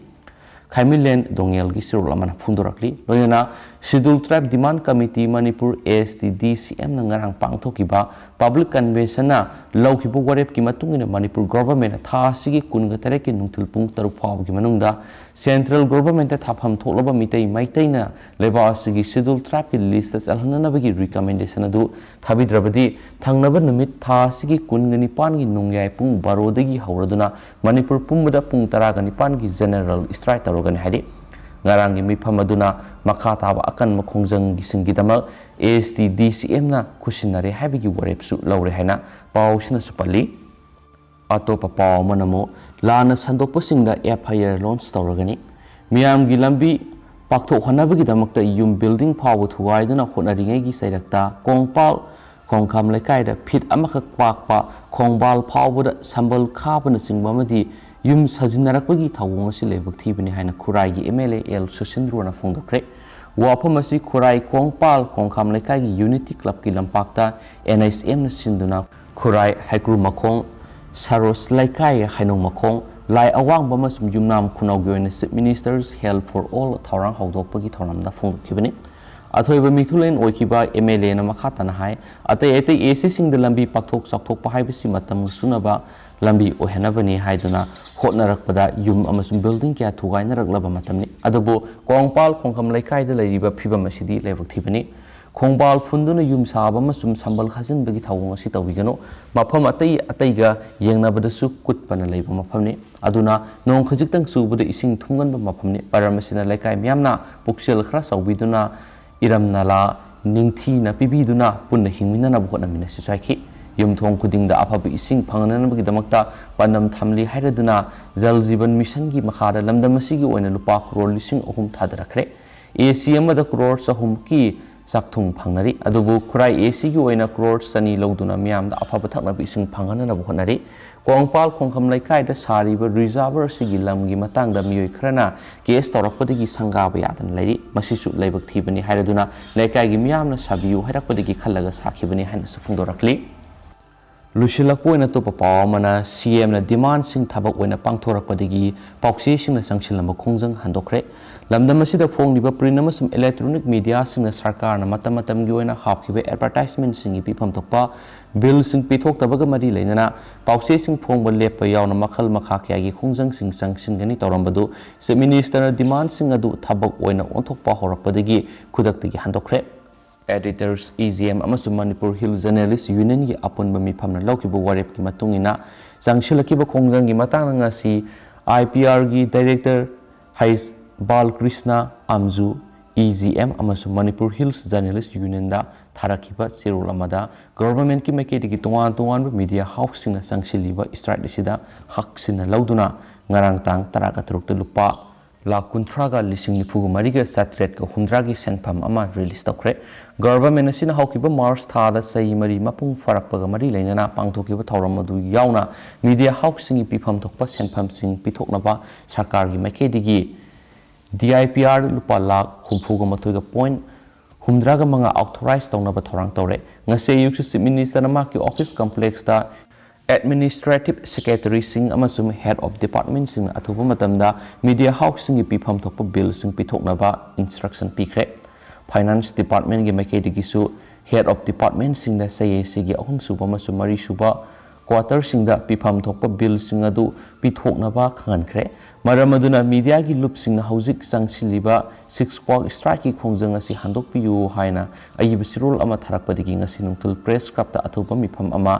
ꯈꯥꯏꯃꯤꯂꯦꯟ ꯗꯣꯉꯦꯜꯒꯤ ꯆꯦꯔꯣꯜ ꯑꯃꯅ ꯐꯣꯡꯗꯣꯔꯛꯂꯤ꯫ ꯂꯣꯏꯅꯅ Scheduled Tribe Demand Committee Manipur, A S T D C M ꯅ ꯉꯔꯥꯡ ꯄꯥꯡꯊꯣꯛꯈꯤꯕ public convention ꯅ ꯂꯧꯈꯤꯕ ꯋꯥꯔꯦꯞꯀꯤ ꯃꯇꯨꯡ ꯏꯟꯅ ꯃꯅꯤꯄꯨꯔ government ꯅ ꯊꯥ ꯑꯁꯤꯒꯤ ꯀꯨꯟꯒ ꯇꯔꯦꯠꯀꯤ ꯅꯨꯡꯊꯤꯜ ꯄꯨꯡ ꯇꯔꯨꯛ ꯐꯥꯎꯕꯒꯤ ꯃꯅꯨꯡꯗ Central Government ꯇ ꯊꯥꯐꯝ ꯊꯣꯛꯂꯕ ꯃꯤꯇꯩ ꯃꯩꯇꯩꯅ ꯂꯩꯕꯥꯛ ꯑꯁꯤꯒꯤ Scheduled Tribe ꯀꯤ list ꯇ ꯆꯜꯍꯟꯅꯅꯕꯒꯤ recommendation ꯑꯗꯨ ꯊꯥꯕꯤꯗ꯭ꯔꯕꯗꯤ ꯊꯪꯅꯕ ꯅꯨꯃꯤꯠ ꯊꯥ ꯑꯁꯤꯒꯤ ꯀꯨꯟꯒ ꯅꯤꯄꯥꯟꯒꯤ ꯅꯣꯡꯌꯥꯏ ꯄꯨꯡ ꯕꯥꯔꯣꯗꯒꯤ ꯍꯧꯔꯗꯨꯅ ꯃꯅꯤꯄꯨꯔ ꯄꯨꯝꯕꯗ ꯄꯨꯡ ꯇꯔꯥꯒ ꯅꯤꯄꯥꯟꯒꯤ general strike ꯇꯧꯔꯒꯅꯤ ꯍꯥꯏꯔꯤ꯫ ꯉꯔꯥꯡꯒꯤ ꯃꯤꯐꯝ ꯑꯗꯨꯅ ꯃꯈꯥ ꯇꯥꯕ ꯑꯀꯟꯕ ꯈꯣꯡꯖꯪꯒꯤꯁꯤꯡꯒꯤꯗꯃꯛ A S T D C M ꯅ ꯈꯨꯠꯁꯤꯟꯅꯔꯦ ꯍꯥꯏꯕꯒꯤ ꯋꯥꯔꯦꯞꯁꯨ ꯂꯧꯔꯦ ꯍꯥꯏꯅ ꯄꯥꯎꯁꯤꯅꯁꯨ ꯄꯜꯂꯤ꯫ ꯑꯇꯣꯞꯄ ꯄꯥꯎ ꯑꯃꯅ ꯑꯃꯨꯛ ꯂꯥꯟꯅ ꯁꯟꯗꯣꯛꯄꯁꯤꯡꯗ F I R launch ꯇꯧꯔꯒꯅꯤ꯫ ꯃꯤꯌꯥꯝꯒꯤ ꯂꯝꯕꯤ ꯄꯥꯛꯊꯣꯛꯍꯟꯅꯕꯒꯤꯗꯃꯛꯇ ꯌꯨꯝ building ꯐꯥꯎꯕ ꯊꯨꯒꯥꯏꯗꯨꯅ ꯍꯣꯠꯅꯔꯤꯉꯩꯒꯤ ꯆꯩꯔꯛꯇ ꯀꯣꯡꯄꯥꯜ ꯈꯣꯡꯈꯥꯝ ꯂꯩꯀꯥꯏꯗ feet ꯑꯃꯈꯛ ꯄꯥꯛꯄ ꯈꯣꯡꯕꯥꯜ ꯐꯥꯎꯕꯗ ꯁꯝꯕꯜ ꯈꯥꯕꯅꯆꯤꯡꯕ ꯑꯃꯗꯤ ꯌꯨꯝ ꯁꯥꯖꯤꯟꯅꯔꯛꯄꯒꯤ ꯊꯧꯑꯣꯡ ꯑꯁꯤ ꯂꯥꯏꯕꯛ ꯊꯤꯕꯅꯤ ꯍꯥꯏꯅ ꯈꯨꯔꯥꯏꯒꯤ ꯑꯦꯝ ꯑꯦꯜ ꯑꯦ ꯑꯦꯜ ꯁꯨꯁꯤꯟꯗ꯭ꯔꯣꯅ ꯐꯣꯡꯗꯣꯛꯈ꯭ꯔꯦ꯫ ꯋꯥꯐꯝ ꯑꯁꯤ ꯈꯨꯔꯥꯏ ꯀꯣꯡꯄꯥꯜ ꯈꯣꯡꯈꯥꯝ ꯂꯩꯀꯥꯏꯒꯤ ꯌꯨꯅꯤꯇꯤ ꯀ꯭ꯂꯕꯀꯤ ꯂꯝꯄꯥꯛꯇ ꯑꯦꯟ ꯑꯩꯆ ꯑꯦꯝꯅ ꯁꯤꯟꯗꯨꯅ ꯈꯨꯔꯥꯏ ꯍꯩꯀ꯭ꯔꯨ ꯃꯈꯣꯡ, ꯁꯔꯣꯁ ꯂꯩꯀꯥꯏ ꯍꯩꯅꯧ ꯃꯈꯣꯡ, ꯂꯥꯏ ꯑꯋꯥꯡꯕ ꯑꯃꯁꯨꯡ ꯌꯨꯝꯅꯥꯝ ꯈꯨꯅꯧꯒꯤ ꯑꯣꯏꯅ Chief Minister's Health for All ꯊꯧꯔꯥꯡ ꯍꯧꯗꯣꯛꯄꯒꯤ ꯊꯧꯔꯝꯗ ꯐꯣꯡꯗꯣꯛꯈꯤꯕꯅꯤ꯫ ꯑꯊꯣꯏꯕ ꯃꯤꯊꯨꯂꯦꯟ ꯑꯣꯏꯈꯤꯕ ꯑꯦꯝ ꯑꯦꯜ ꯑꯦꯅ ꯃꯈꯥ ꯇꯥꯅ ꯍꯥꯏ, ꯑꯇꯩ ꯑꯇꯩ ꯑꯦ ꯁꯤꯁꯤꯡꯗ ꯂꯝꯕꯤ ꯄꯥꯛꯊꯣꯛ ꯆꯥꯎꯊꯣꯛꯄ ꯍꯥꯏꯕꯁꯤ ꯃꯇꯝꯒ ꯆꯨꯅꯕ ꯂꯝꯕꯤ ꯑꯣꯏꯍꯟꯅꯕꯅꯤ ꯍꯥꯏꯗꯨꯅ ꯍꯣꯠꯅꯔꯛꯄꯗ ꯌꯨꯝ ꯑꯃꯁꯨꯡ ꯕꯤꯜꯗꯤꯡ ꯀꯌꯥ ꯊꯨꯒꯥꯏꯅꯔꯛꯂꯕ ꯃꯇꯝꯅꯤ꯫ ꯑꯗꯨꯕꯨ ꯀꯣꯡꯄꯥꯜ ꯈꯣꯡꯈꯝ ꯂꯩꯀꯥꯏꯗ ꯂꯩꯔꯤꯕ ꯐꯤꯕꯝ ꯑꯁꯤꯗꯤ ꯂꯥꯏꯕꯛ ꯊꯤꯕꯅꯤ꯫ ꯈꯣꯡꯕꯥꯜ ꯐꯨꯟꯗꯨꯅ ꯌꯨꯝ ꯁꯥꯕ ꯑꯃꯁꯨꯡ ꯁꯝꯕꯜ ꯈꯥꯖꯤꯟꯕꯒꯤ ꯊꯧꯑꯣꯡ ꯑꯁꯤ ꯇꯧꯕꯤꯒꯅꯨ꯫ ꯃꯐꯝ ꯑꯇꯩ ꯑꯇꯩꯒ ꯌꯦꯡꯅꯕꯗꯁꯨ ꯀꯨꯠꯄꯅ ꯂꯩꯕ ꯃꯐꯝꯅꯤ꯫ ꯑꯗꯨꯅ ꯅꯣꯡ ꯈꯖꯤꯛꯇꯪ ꯆꯨꯕꯗ ꯏꯁꯤꯡ ꯊꯨꯝꯒꯟꯕ ꯃꯐꯝꯅꯤ꯫ ꯃꯔꯝ ꯑꯁꯤꯅ ꯂꯩꯀꯥꯏ ꯃꯤꯌꯥꯝꯅ ꯄꯨꯛꯆꯦꯜ ꯈꯔ ꯆꯥꯎꯕꯤꯗꯨꯅ ꯏꯔꯝ ꯅꯂꯥ ꯅꯤꯡꯊꯤꯅ ꯄꯤꯕꯤꯗꯨꯅ ꯄꯨꯟꯅ ꯍꯤꯡꯃꯤꯟꯅꯅꯕ ꯍꯣꯠꯅꯃꯤꯟꯅꯁꯤ ꯍꯥꯏꯈꯤ꯫ ꯌꯨꯝꯊꯣꯡ ꯈꯨꯗꯤꯡꯗ ꯑꯐꯕ ꯏꯁꯤꯡ ꯐꯪꯅꯅꯕꯒꯤꯗꯃꯛꯇ ꯄꯥꯟꯗꯝ ꯊꯝꯂꯤ ꯍꯥꯏꯔꯗꯨꯅ ꯖꯜ ꯖꯤꯕꯟ ꯃꯤꯁꯟꯒꯤ ꯃꯈꯥꯗ ꯂꯝꯗꯝ ꯑꯁꯤꯒꯤ ꯑꯣꯏꯅ ꯂꯨꯄꯥ ꯀ꯭ꯔꯣꯔ ꯂꯤꯁꯤꯡ ꯑꯍꯨꯝ ꯊꯥꯗꯔꯛꯈ꯭ꯔꯦ꯫ ꯑꯦ ꯁꯤ ꯑꯃꯗ ꯀ꯭ꯔꯣꯔ ꯆꯍꯨꯝꯒꯤ ꯆꯥꯛꯊꯨꯡ ꯐꯪꯅꯔꯤ꯫ ꯑꯗꯨꯕꯨ ꯈꯨꯔꯥꯏ ꯑꯦ ꯁꯤꯒꯤ ꯑꯣꯏꯅ ꯀ꯭ꯔꯣꯔ ꯆꯅꯤ ꯂꯧꯗꯨꯅ ꯃꯤꯌꯥꯝꯗ ꯑꯐꯕ ꯊꯛꯅꯕ ꯏꯁꯤꯡ ꯐꯪꯍꯟꯅꯕ ꯍꯣꯠꯅꯔꯤ꯫ ꯀꯣꯡꯄꯥꯜ ꯈꯣꯡꯈꯝ ꯂꯩꯀꯥꯏꯗ ꯁꯥꯔꯤꯕ ꯔꯤꯖꯥꯔꯚꯔ ꯑꯁꯤꯒꯤ ꯂꯝꯒꯤ ꯃꯇꯥꯡꯗ ꯃꯤꯑꯣꯏ ꯈꯔꯅ ꯀꯦꯁ ꯇꯧꯔꯛꯄꯗꯒꯤ ꯁꯪꯒꯥꯕ ꯌꯥꯗꯅ ꯂꯩꯔꯤ꯫ ꯃꯁꯤꯁꯨ ꯂꯥꯏꯕꯛ ꯊꯤꯕꯅꯤ ꯍꯥꯏꯔꯗꯨꯅ ꯂꯩꯀꯥꯏꯒꯤ ꯃꯤꯌꯥꯝꯅ ꯁꯥꯕꯤꯌꯨ ꯍꯥꯏꯔꯛꯄꯗꯒꯤ ꯈꯜꯂꯒ ꯁꯥꯈꯤꯕꯅꯤ ꯍꯥꯏꯅꯁꯨ ꯐꯣꯡꯗꯣꯔꯛꯂꯤ꯫ ꯂꯣꯏꯁꯤꯜꯂꯛꯄ ꯑꯣꯏꯅ ꯑꯇꯣꯞꯄ ꯄꯥꯎ ꯑꯃꯅ, ꯁꯤ ꯑꯦꯝꯅ ꯗꯤꯃꯥꯟꯁꯤꯡ ꯊꯕꯛ ꯑꯣꯏꯅ ꯄꯥꯡꯊꯣꯔꯛꯄꯗꯒꯤ ꯄꯥꯎꯆꯦꯁꯤꯡꯅ ꯆꯪꯁꯤꯜꯂꯝꯕ ꯈꯣꯡꯖꯪ ꯍꯟꯗꯣꯛꯈ꯭ꯔꯦ꯫ ꯂꯝꯗꯝ ꯑꯁꯤꯗ ꯐꯣꯡꯂꯤꯕ ꯄ꯭ꯔꯤꯟ ꯑꯃꯁꯨꯡ ꯏꯂꯦꯛꯇ꯭ꯔꯣꯅꯤꯛ ꯃꯤꯗꯤꯌꯥꯁꯤꯡꯅ ꯁꯔꯀꯥꯔꯅ ꯃꯇꯝ ꯃꯇꯝꯒꯤ ꯑꯣꯏꯅ ꯍꯥꯞꯈꯤꯕ ꯑꯦꯗꯚꯔꯇꯥꯏꯖꯃꯦꯟꯁꯤꯡꯒꯤ ꯄꯤꯐꯝ ꯊꯣꯛꯄ ꯕꯤꯜꯁꯤꯡ ꯄꯤꯊꯣꯛꯇꯕꯒ ꯃꯔꯤ ꯂꯩꯅꯅ ꯄꯥꯎꯆꯦꯁꯤꯡ ꯐꯣꯡꯕ ꯂꯦꯞꯄ ꯌꯥꯎꯅ ꯃꯈꯜ ꯃꯈꯥ ꯀꯌꯥꯒꯤ ꯈꯣꯡꯖꯪꯁꯤꯡ ꯆꯪꯁꯤꯟꯒꯅꯤ ꯇꯧꯔꯝꯕꯗꯨ ꯆꯤꯐ ꯃꯤꯅꯤꯁꯇꯔꯅ ꯗꯤꯃꯥꯟꯁꯤꯡ ꯑꯗꯨ ꯊꯕꯛ ꯑꯣꯏꯅ ꯑꯣꯟꯊꯣꯛꯄ ꯍꯧꯔꯛꯄꯗꯒꯤ ꯈꯨꯗꯛꯇꯒꯤ ꯍꯟꯗꯣꯛꯈ꯭ꯔꯦ꯫ ꯑꯦꯗꯤꯇꯔꯁ, ꯏ ꯖꯤ ꯑꯦꯝ ꯑꯃꯁꯨꯡ ꯃꯅꯤꯄꯨꯔ ꯍꯤꯜꯁ ꯖꯔꯅꯦꯂꯤꯁ꯭ꯠ ꯌꯨꯅꯤꯌꯟꯒꯤ ꯑꯄꯨꯟꯕ ꯃꯤꯐꯝꯅ ꯂꯧꯈꯤꯕ ꯋꯥꯔꯦꯞꯀꯤ ꯃꯇꯨꯡ ꯏꯟꯅ ꯆꯪꯁꯤꯜꯂꯛꯈꯤꯕ ꯈꯣꯡꯖꯪꯒꯤ ꯃꯇꯥꯡꯗ ꯉꯁꯤ ꯑꯥꯏ ꯄꯤ ꯑꯥꯔꯒꯤ ꯗꯥꯏꯔꯦꯛꯇꯔ ꯍꯩꯁ ꯕꯥꯂꯀ꯭ꯔꯤꯁꯅ ꯑꯝꯖꯨ, ꯏ ꯖꯤ ꯑꯦꯝ ꯑꯃꯁꯨꯡ ꯃꯅꯤꯄꯨꯔ ꯍꯤꯜꯁ ꯖꯔꯅꯦꯂꯤꯁ꯭ꯠ ꯌꯨꯅꯤꯌꯟꯗ ꯊꯥꯔꯛꯈꯤꯕ ꯆꯦꯔꯣꯜ ꯑꯃꯗ ꯒꯚꯔꯟꯃꯦꯟꯠꯀꯤ ꯃꯥꯏꯀꯩꯗꯒꯤ ꯇꯣꯉꯥꯟ ꯇꯣꯉꯥꯟꯕ ꯃꯤꯗꯤꯌꯥ ꯍꯥꯎꯁꯁꯤꯡꯅ ꯆꯪꯁꯤꯜꯂꯤꯕ ꯁ꯭ꯇ꯭ꯔꯥꯏꯛ ꯑꯁꯤꯗ ꯍꯛꯁꯤꯟꯅ ꯂꯧꯗꯨꯅ ꯉꯔꯥꯡ ꯇꯥꯡ ꯇꯔꯥꯒ ꯇꯔꯨꯛꯇ ꯂꯨꯄꯥ ꯂꯥꯈ ꯀꯨꯟꯊ꯭ꯔꯥꯒ ꯂꯤꯁꯤꯡ ꯅꯤꯐꯨꯒ ꯃꯔꯤꯒ ꯆꯥꯇ꯭ꯔꯦꯠꯀ ꯍꯨꯝꯗ꯭ꯔꯥꯒꯤ ꯁꯦꯟꯐꯝ ꯑꯃ ꯔꯤꯂꯤꯁ ꯇꯧꯈ꯭ꯔꯦ꯫ ꯒꯚꯔꯟꯃꯦꯟ ꯑꯁꯤꯅ ꯍꯧꯈꯤꯕ ꯃꯥꯔꯆ ꯊꯥꯗ ꯆꯍꯤ ꯃꯔꯤ ꯃꯄꯨꯡ ꯐꯥꯔꯛꯄꯒ ꯃꯔꯤ ꯂꯩꯅꯅ ꯄꯥꯡꯊꯣꯛꯈꯤꯕ ꯊꯧꯔꯝ ꯑꯗꯨ ꯌꯥꯎꯅ ꯃꯤꯗꯤꯌꯥ ꯍꯥꯎꯁꯁꯤꯡꯒꯤ ꯄꯤꯐꯝ ꯊꯣꯛꯄ ꯁꯦꯟꯐꯝꯁꯤꯡ ꯄꯤꯊꯣꯛꯅꯕ ꯁꯔꯀꯥꯔꯒꯤ ꯃꯥꯏꯀꯩꯗꯒꯤ ꯗꯤ ꯑꯥꯏ ꯄꯤ ꯑꯥꯔ ꯂꯨꯄꯥ ꯂꯥꯈ ꯍꯨꯝꯐꯨꯒ ꯃꯥꯊꯣꯏꯒ ꯄꯣꯏꯟ ꯍꯨꯝꯗ꯭ꯔꯥꯒ ꯃꯉꯥ ꯑꯣꯊꯣꯔꯥꯏꯖ ꯇꯧꯅꯕ ꯊꯧꯔꯥꯡ ꯇꯧꯔꯦ꯫ ꯉꯁꯤ ꯑꯌꯨꯛꯁꯨ ꯆꯤꯐ ꯃꯤꯅꯤꯁꯇꯔꯅ ꯃꯍꯥꯛꯀꯤ ꯑꯣꯐꯤꯁ ꯀꯝꯄ꯭ꯂꯦꯛꯁꯇ ꯑꯦꯗꯃꯤꯅꯤꯁꯇ꯭ꯔꯦꯇꯤꯚ ꯁꯦꯀ꯭ꯔꯦꯇꯔꯤꯁꯤꯡ ꯑꯃꯁꯨꯡ ꯍꯦꯗ ꯑꯣꯐ ꯗꯤꯄꯥꯔꯠꯃꯦꯟꯁꯤꯡꯅ ꯑꯊꯨꯕ ꯃꯇꯝꯗ ꯃꯤꯗꯤꯌꯥ ꯍꯥꯎꯁꯁꯤꯡꯒꯤ ꯄꯤꯐꯝ ꯊꯣꯛꯄ ꯕꯤꯜꯁꯤꯡ ꯄꯤꯊꯣꯛꯅꯕ ꯏꯟꯁꯇ꯭ꯔꯛꯁꯟ ꯄꯤꯈ꯭ꯔꯦ꯫ ꯐꯥꯏꯅꯥꯟꯁ ꯗꯤꯄꯥꯔꯠꯃꯦꯟꯒꯤ ꯃꯥꯏꯀꯩꯗꯒꯤꯁꯨ ꯍꯦꯗ ꯑꯣꯐ ꯗꯤꯄꯥꯔꯠꯃꯦꯟꯁꯤꯡꯗ ꯁꯤ ꯑꯦ ꯁꯤꯒꯤ ꯑꯍꯨꯝꯁꯨꯕ ꯑꯃꯁꯨꯡ ꯃꯔꯤꯁꯨꯕ ꯀ꯭ꯋꯥꯇꯔꯁꯤꯡꯗ ꯄꯤꯐꯝ ꯊꯣꯛꯄ ꯕꯤꯜꯁꯤꯡ ꯑꯗꯨ ꯄꯤꯊꯣꯛꯅꯕ ꯈꯪꯍꯟꯈ꯭ꯔꯦ꯫ ꯃꯔꯝ ꯑꯗꯨꯅ ꯃꯤꯗꯤꯌꯥꯒꯤ ꯂꯨꯞꯁꯤꯡꯅ ꯍꯧꯖꯤꯛ ꯆꯪꯁꯤꯜꯂꯤꯕ ꯁꯤꯛꯁ ꯋꯥꯛ ꯁ꯭ꯇ꯭ꯔꯥꯏꯛꯀꯤ ꯈꯣꯡꯖꯪ ꯑꯁꯤ ꯍꯟꯗꯣꯛꯄꯤꯌꯨ ꯍꯥꯏꯅ ꯑꯏꯕ ꯆꯦꯔꯣꯜ ꯑꯃ ꯊꯥꯔꯛꯄꯗꯒꯤ ꯉꯁꯤ ꯅꯨꯡꯊꯤꯜ ꯄ꯭ꯔꯦꯁ ꯀ꯭ꯂꯕꯇ ꯑꯊꯨꯕ ꯃꯤꯐꯝ ꯑꯃ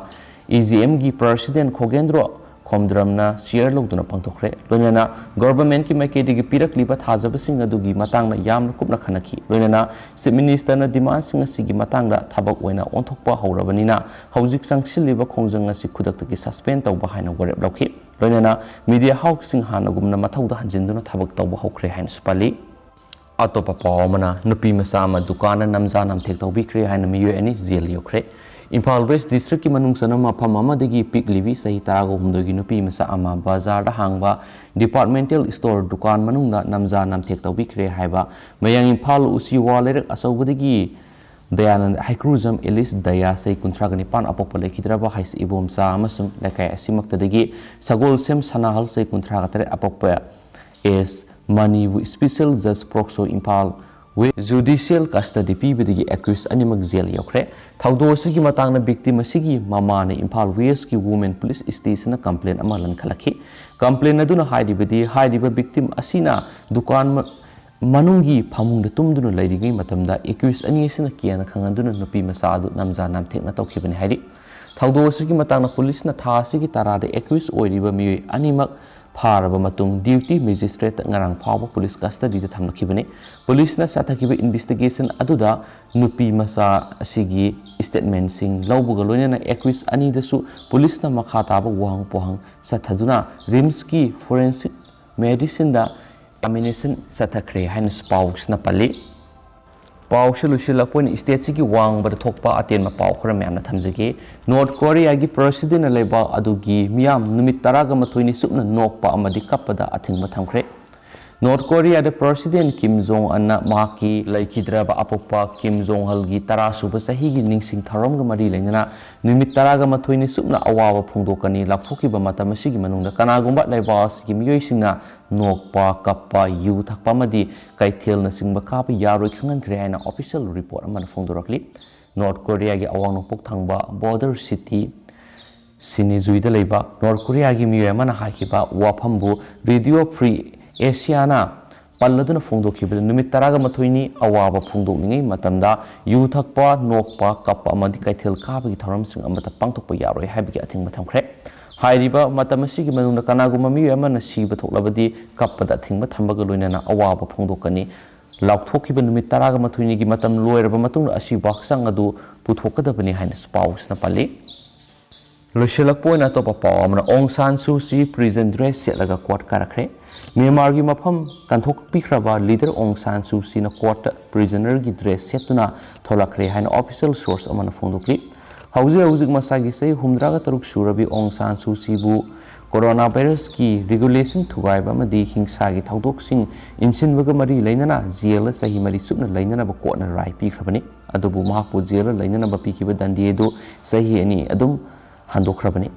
ꯏ ꯖꯤ ꯑꯦꯝꯒꯤ ꯄ꯭ꯔꯁꯤꯗꯦꯟ ꯈꯣꯒꯦꯟꯗ꯭ꯔꯣ ꯈꯣꯝꯗ꯭ꯔꯝꯅ ꯆꯤꯌꯔ ꯂꯧꯗꯨꯅ ꯄꯥꯡꯊꯣꯛꯈ꯭ꯔꯦ꯫ ꯂꯣꯏꯅꯅ ꯒꯣꯚꯔꯟꯃꯦꯟꯠꯀꯤ ꯃꯥꯏꯀꯩꯗꯒꯤ ꯄꯤꯔꯛꯂꯤꯕ ꯊꯥꯖꯕꯁꯤꯡ ꯑꯗꯨꯒꯤ ꯃꯇꯥꯡꯗ ꯌꯥꯝꯅ ꯀꯨꯞꯅ ꯈꯟꯅꯈꯤ꯫ ꯂꯣꯏꯅꯅ ꯆꯤꯐ ꯃꯤꯅꯤꯁꯇꯔꯅ ꯗꯤꯃꯥꯟꯁꯤꯡ ꯑꯁꯤꯒꯤ ꯃꯇꯥꯡꯗ ꯊꯕꯛ ꯑꯣꯏꯅ ꯑꯣꯟꯊꯣꯛꯄ ꯍꯧꯔꯕꯅꯤꯅ ꯍꯧꯖꯤꯛ ꯆꯪꯁꯤꯜꯂꯤꯕ ꯈꯣꯡꯖꯪ ꯑꯁꯤ ꯈꯨꯗꯛꯇꯒꯤ ꯁꯁꯄꯦꯟ ꯇꯧꯕ ꯍꯥꯏꯅ ꯋꯥꯔꯦꯞ ꯂꯧꯈꯤ꯫ ꯂꯣꯏꯅꯅ ꯃꯤꯗꯤꯌꯥ ꯍꯥꯎꯁꯁꯤꯡ ꯍꯥꯟꯅꯒꯨꯝꯅ ꯃꯊꯧꯗ ꯍꯟꯖꯤꯟꯗꯨꯅ ꯊꯕꯛ ꯇꯧꯕ ꯍꯧꯈ꯭ꯔꯦ ꯍꯥꯏꯅꯁꯨ ꯄꯜꯂꯤ꯫ ꯑꯇꯣꯞꯄ ꯄꯥꯎ ꯑꯃꯅ, ꯅꯨꯄꯤ ꯃꯆꯥ ꯑꯃ ꯗꯨꯀꯥꯟꯗ ꯅꯝꯖꯥ ꯅꯝꯊꯦꯛ ꯇꯧꯕꯤꯈ꯭ꯔꯦ ꯍꯥꯏꯅ ꯃꯤꯑꯣꯏ ꯑꯅꯤ ꯖꯦꯜ ꯌꯧꯈ꯭ꯔꯦ꯫ ꯏꯝꯐꯥꯜ ꯋꯦꯁ ꯗꯤꯁꯇ꯭ꯔꯤꯛꯀꯤ ꯃꯅꯨꯡ ꯆꯟꯅ ꯃꯐꯝ ꯑꯃꯗꯒꯤ ꯄꯤꯛꯂꯤꯕꯤ ꯆꯍꯤ ꯇꯔꯥꯒ ꯍꯨꯝꯗꯣꯏꯒꯤ ꯅꯨꯄꯤ ꯃꯆꯥ ꯑꯃ ꯕꯖꯥꯔꯗ ꯍꯥꯡꯕ ꯗꯤꯄꯥꯔꯠꯃꯦꯟꯇꯦꯜ ꯁ꯭ꯇꯣꯔ ꯗꯨꯀꯥꯟ ꯃꯅꯨꯡꯗ ꯅꯝꯖꯥ ꯅꯝꯊꯦꯛ ꯇꯧꯕꯤꯈ꯭ꯔꯦ ꯍꯥꯏꯕ ꯃꯌꯥꯡ ꯏꯝꯐꯥꯜ ꯎꯆꯤꯋꯥ ꯂꯩꯔꯛ ꯑꯆꯧꯕꯗꯒꯤ ꯗꯌꯥꯅꯟꯗ ꯍꯩꯀ꯭ꯔꯨꯖꯝ ꯑꯦꯂꯤꯁ ꯗꯌꯥ ꯆꯍꯤ ꯀꯨꯟꯊ꯭ꯔꯥꯒ ꯅꯤꯄꯥꯟ ꯑꯄꯣꯛꯄ ꯂꯩꯈꯤꯗ꯭ꯔꯕ ꯍꯩꯁ ꯏꯕꯣꯝꯆꯥ ꯑꯃꯁꯨꯡ ꯂꯩꯀꯥꯏ ꯑꯁꯤꯃꯛꯇꯗꯒꯤ ꯁꯒꯣꯜꯁꯦꯝ ꯁꯅꯥꯍꯜ ꯆꯍꯤ ꯀꯨꯟꯊ꯭ꯔꯥꯒ ꯇꯔꯦꯠ ꯑꯄꯣꯛꯄ ꯑꯦꯁ ꯃꯅꯤꯕꯨ ꯁ꯭ꯄꯤꯁꯦꯜ ꯖꯖ ꯄꯣꯛꯁꯣ ꯏꯝꯐꯥꯜ ꯋꯦꯁ ꯖꯨꯗꯤꯁꯤꯌꯦꯜ ꯀꯁꯇꯗꯤ ꯄꯤꯕꯗꯒꯤ ꯑꯦꯀ꯭ꯌꯨꯁ ꯑꯅꯤꯃꯛ ꯖꯦꯜ ꯌꯧꯈ꯭ꯔꯦ꯫ ꯊꯧꯗꯣꯛ ꯑꯁꯤꯒꯤ ꯃꯇꯥꯡꯗ ꯚꯤꯛꯇꯤꯝ ꯑꯁꯤꯒꯤ ꯃꯃꯥꯅ ꯏꯝꯐꯥꯜ ꯋꯦꯁꯀꯤ ꯋꯨꯃꯦꯟ ꯄꯨꯂꯤꯁ ꯁ꯭ꯇꯦꯁꯟꯗ ꯀꯝꯄ꯭ꯂꯦꯟ ꯑꯃ ꯂꯟꯈꯠꯂꯛꯈꯤ꯫ ꯀꯝꯄ꯭ꯂꯦꯟ ꯑꯗꯨꯅ ꯍꯥꯏꯔꯤꯕꯗꯤ ꯍꯥꯏꯔꯤꯕ ꯚꯤꯛꯇꯤꯝ ꯑꯁꯤꯅ ꯗꯨꯀꯥꯟ ꯃ-, ꯃꯅꯨꯡꯒꯤ ꯐꯃꯨꯡꯗ ꯇꯨꯝꯗꯨꯅ ꯂꯩꯔꯤꯉꯩ ꯃꯇꯝꯗ ꯑꯦꯀ꯭ꯌꯨꯁ ꯑꯅꯤ ꯑꯁꯤꯅ ꯀꯤꯌꯥꯅ ꯈꯪꯍꯟꯗꯨꯅ ꯅꯨꯄꯤ ꯃꯆꯥ ꯑꯗꯨ ꯅꯝꯖꯥ ꯅꯝꯊꯦꯛꯅ ꯇꯧꯈꯤꯕꯅꯤ ꯍꯥꯏꯔꯤ꯫ ꯊꯧꯗꯣꯛ ꯑꯁꯤꯒꯤ ꯃꯇꯥꯡꯗ ꯄꯨꯂꯤꯁꯅ ꯊꯥ ꯑꯁꯤꯒꯤ ꯇꯔꯥꯗ ꯑꯦꯀ꯭ꯌꯨꯁ ꯑꯣꯏꯔꯤꯕ ꯃꯤꯑꯣꯏ ꯑꯅꯤꯃꯛ ꯐꯥꯔꯕ ꯃꯇꯨꯡ ꯗ꯭ꯌꯨꯇꯤ ꯃꯦꯖꯤꯁꯇ꯭ꯔꯦꯠꯇ ꯉꯔꯥꯡ ꯐꯥꯎꯕ ꯄꯨꯂꯤꯁ ꯀꯁꯇꯗꯤꯗ ꯊꯝꯂꯛꯈꯤꯕꯅꯤ꯫ ꯄꯨꯂꯤꯁꯅ ꯆꯠꯊꯈꯤꯕ ꯏꯟꯚꯦꯁꯇꯤꯒꯦꯁꯟ ꯑꯗꯨꯗ ꯅꯨꯄꯤ ꯃꯆꯥ ꯑꯁꯤꯒꯤ ꯁ꯭ꯇꯦꯠꯃꯦꯟꯁꯤꯡ ꯂꯧꯕꯒ ꯂꯣꯏꯅꯅ ꯑꯦꯀ꯭ꯌꯨꯁ ꯑꯅꯤꯗꯁꯨ ꯄꯨꯂꯤꯁꯅ ꯃꯈꯥ ꯇꯥꯕ ꯋꯥꯍꯪ ꯄꯣꯍꯪ ꯆꯠꯊꯗꯨꯅ ꯔꯤꯝꯁꯀꯤ ꯐꯣꯔꯦꯟꯁꯤꯛ ꯃꯦꯗꯤꯁꯤꯟꯗ ꯑꯦꯛꯖꯥꯃꯤꯅꯦꯁꯟ ꯆꯠꯊꯈ꯭ꯔꯦ ꯍꯥꯏꯅꯁꯨ ꯄꯥꯎꯁꯤꯅ ꯄꯜꯂꯤ꯫ ꯄꯥꯎꯁꯤ ꯂꯣꯏꯁꯤꯜꯂꯛꯄ ꯑꯣꯏꯅ ꯁ꯭ꯇꯦꯠꯁꯤꯒꯤ ꯋꯥꯡꯃꯗ ꯊꯣꯛꯄ ꯑꯇꯦꯟꯕ ꯄꯥꯎ ꯈꯔ ꯃꯌꯥꯝꯅ ꯊꯝꯖꯒꯦ꯫ ꯅꯣꯔꯠ ꯀꯣꯔꯤꯌꯥꯒꯤ ꯄ꯭ꯔꯁꯤꯗꯦꯟꯅ ꯂꯩꯕꯥꯛ ꯑꯗꯨꯒꯤ ꯃꯤꯌꯥꯝ ꯅꯨꯃꯤꯠ ꯇꯔꯥꯒ ꯃꯥꯊꯣꯏꯅꯤ ꯆꯨꯞꯅ ꯅꯣꯛꯄ ꯑꯃꯗꯤ ꯀꯞꯄꯗ ꯑꯊꯤꯡꯕ ꯊꯝꯈ꯭ꯔꯦ꯫ ꯅꯣꯔꯠ ꯀꯣꯔꯤꯌꯥꯗ ꯄ꯭ꯔꯁꯤꯗꯦꯟ ꯀꯤꯝ ꯖꯣꯡ ꯑꯟꯅ ꯃꯍꯥꯛꯀꯤ ꯂꯩꯈꯤꯗ꯭ꯔꯕ ꯑꯄꯣꯛꯄ ꯀꯤꯝ ꯖꯣꯡ ꯍꯜꯒꯤ ꯇꯔꯥ ꯁꯨꯕ ꯆꯍꯤꯒꯤ ꯅꯤꯡꯁꯤꯡ ꯊꯧꯔꯝꯒ ꯃꯔꯤ ꯂꯩꯅꯅ ꯅꯨꯃꯤꯠ ꯇꯔꯥꯒ ꯃꯥꯊꯣꯏꯅꯤ ꯆꯨꯞꯅ ꯑꯋꯥꯕ ꯐꯣꯡꯗꯣꯛꯀꯅꯤ꯫ ꯂꯥꯎꯊꯣꯛꯈꯤꯕ ꯃꯇꯝ ꯑꯁꯤꯒꯤ ꯃꯅꯨꯡꯗ ꯀꯅꯥꯒꯨꯝꯕ ꯂꯩꯕꯥꯛ ꯑꯁꯤꯒꯤ ꯃꯤꯑꯣꯏꯁꯤꯡꯅ ꯅꯣꯛꯄ, ꯀꯞꯄ, ꯌꯨ ꯊꯛꯄ ꯑꯃꯗꯤ ꯀꯩꯊꯦꯜꯅꯆꯤꯡꯕ ꯀꯥꯕ ꯌꯥꯔꯣꯏ ꯈꯪꯍꯟꯈ꯭ꯔꯦ ꯍꯥꯏꯅ ꯑꯣꯐꯤꯁꯤꯌꯦꯜ ꯔꯤꯄꯣꯔꯠ ꯑꯃꯅ ꯐꯣꯡꯗꯣꯔꯛꯂꯤ꯫ ꯅꯣꯔꯠ ꯀꯣꯔꯤꯌꯥꯒꯤ ꯑꯋꯥꯡ ꯅꯣꯡꯄꯣꯛ ꯊꯪꯕ ꯕꯣꯔꯗꯔ ꯁꯤꯇꯤ ꯁꯤꯅꯤꯖꯨꯏꯗ ꯂꯩꯕ ꯅꯣꯔꯠ ꯀꯣꯔꯤꯌꯥꯒꯤ ꯃꯤꯑꯣꯏ ꯑꯃꯅ ꯍꯥꯏꯈꯤꯕ ꯋꯥꯐꯝꯕꯨ ꯔꯦꯗꯤꯑꯣ ꯐ꯭ꯔꯤ ꯑꯦꯁꯤꯌꯥꯅ ꯄꯜꯂꯗꯨꯅ ꯐꯣꯡꯗꯣꯛꯈꯤꯕꯗ, ꯅꯨꯃꯤꯠ ꯇꯔꯥꯒ ꯃꯥꯊꯣꯏꯅꯤ ꯑꯋꯥꯕ ꯐꯣꯡꯗꯣꯛꯂꯤꯉꯩ ꯃꯇꯝꯗ ꯌꯨ ꯊꯛꯄ, ꯅꯣꯛꯄ, ꯀꯞꯄ ꯑꯃꯗꯤ ꯀꯩꯊꯦꯜ ꯀꯥꯕꯒꯤ ꯊꯧꯔꯝꯁꯤꯡ ꯑꯃꯠꯇ ꯄꯥꯡꯊꯣꯛꯄ ꯌꯥꯔꯣꯏ ꯍꯥꯏꯕꯒꯤ ꯑꯊꯤꯡꯕ ꯊꯝꯈ꯭ꯔꯦ꯫ ꯍꯥꯏꯔꯤꯕ ꯃꯇꯝ ꯑꯁꯤꯒꯤ ꯃꯅꯨꯡꯗ ꯀꯅꯥꯒꯨꯝꯕ ꯃꯤꯑꯣꯏ ꯑꯃꯅ ꯁꯤꯕ ꯊꯣꯛꯂꯕꯗꯤ ꯀꯞꯄꯗ ꯑꯊꯤꯡꯕ ꯊꯝꯕꯒ ꯂꯣꯏꯅꯅ ꯑꯋꯥꯕ ꯐꯣꯡꯗꯣꯛꯀꯅꯤ꯫ ꯂꯥꯎꯊꯣꯛꯈꯤꯕ ꯅꯨꯃꯤꯠ ꯇꯔꯥꯒ ꯃꯥꯊꯣꯏꯅꯤꯒꯤ ꯃꯇꯝ ꯂꯣꯏꯔꯕ ꯃꯇꯨꯡꯗ ꯑꯁꯤꯕ ꯍꯛꯆꯥꯡ ꯑꯗꯨ ꯄꯨꯊꯣꯛꯀꯗꯕꯅꯤ ꯍꯥꯏꯅꯁꯨ ꯄꯥꯎꯁꯤꯅ ꯄꯜꯂꯤ꯫ ꯂꯣꯏꯁꯤꯜꯂꯛꯄ ꯑꯣꯏꯅ ꯑꯇꯣꯞꯄ ꯄꯥꯎ ꯑꯃꯅ, ꯑꯣꯡ ꯁꯥꯟ ꯁꯨ ꯆꯤ ꯄ꯭ꯔꯤꯖꯟ ꯗ꯭ꯔꯦꯁ ꯁꯦꯠꯂꯒ ꯀꯣꯔꯠ ꯀꯥꯔꯛꯈ꯭ꯔꯦ꯫ ꯃ꯭ꯌꯥꯟꯃꯥꯔꯒꯤ ꯃꯐꯝ ꯀꯟꯊꯣꯛꯄꯤꯈ꯭ꯔꯕ ꯂꯤꯗꯔ ꯑꯣꯡ ꯁꯥꯟ ꯁꯨ ꯆꯤꯅ ꯀꯣꯔꯠꯇ ꯄ꯭ꯔꯤꯖꯅꯔꯒꯤ ꯗ꯭ꯔꯦꯁ ꯁꯦꯠꯇꯨꯅ ꯊꯣꯛꯂꯛꯈ꯭ꯔꯦ ꯍꯥꯏꯅ ꯑꯣꯐꯤꯁꯤꯌꯦꯜ ꯁꯣꯔꯁ ꯑꯃꯅ ꯐꯣꯡꯗꯣꯛꯂꯤ꯫ ꯍꯧꯖꯤꯛ ꯍꯧꯖꯤꯛ ꯃꯁꯥꯒꯤ ꯆꯍꯤ ꯍꯨꯝꯗ꯭ꯔꯥꯒ ꯇꯔꯨꯛ ꯁꯨꯔꯕꯤ ꯑꯣꯡ ꯁꯥꯟ ꯁꯨ ꯆꯤꯕꯨ ꯀꯣꯔꯣꯅꯥ ꯚꯥꯏꯔꯁꯀꯤ ꯔꯤꯒꯨꯂꯦꯁꯟ ꯊꯨꯒꯥꯏꯕ ꯑꯃꯗꯤ ꯍꯤꯡꯁꯥꯒꯤ ꯊꯧꯗꯣꯛꯁꯤꯡ ꯏꯟꯁꯤꯟꯕꯒ ꯃꯔꯤ ꯂꯩꯅꯅ ꯖꯦꯜꯗ ꯆꯍꯤ ꯃꯔꯤ ꯆꯨꯞꯅ ꯂꯩꯅꯅꯕ ꯀꯣꯔꯠꯅ ꯔꯥꯏ ꯄꯤꯈ꯭ꯔꯕꯅꯤ꯫ ꯑꯗꯨꯕꯨ ꯃꯍꯥꯛꯄꯨ ꯖꯦꯜꯗ ꯂꯩꯅꯅꯕ ꯄꯤꯈꯤꯕ ꯗꯟꯗꯤ ꯑꯗꯨ ꯆꯍꯤ ꯑꯅꯤ ꯑꯗꯨꯝ ꯍꯟꯗꯣꯛꯈ꯭ꯔꯕꯅꯤ꯫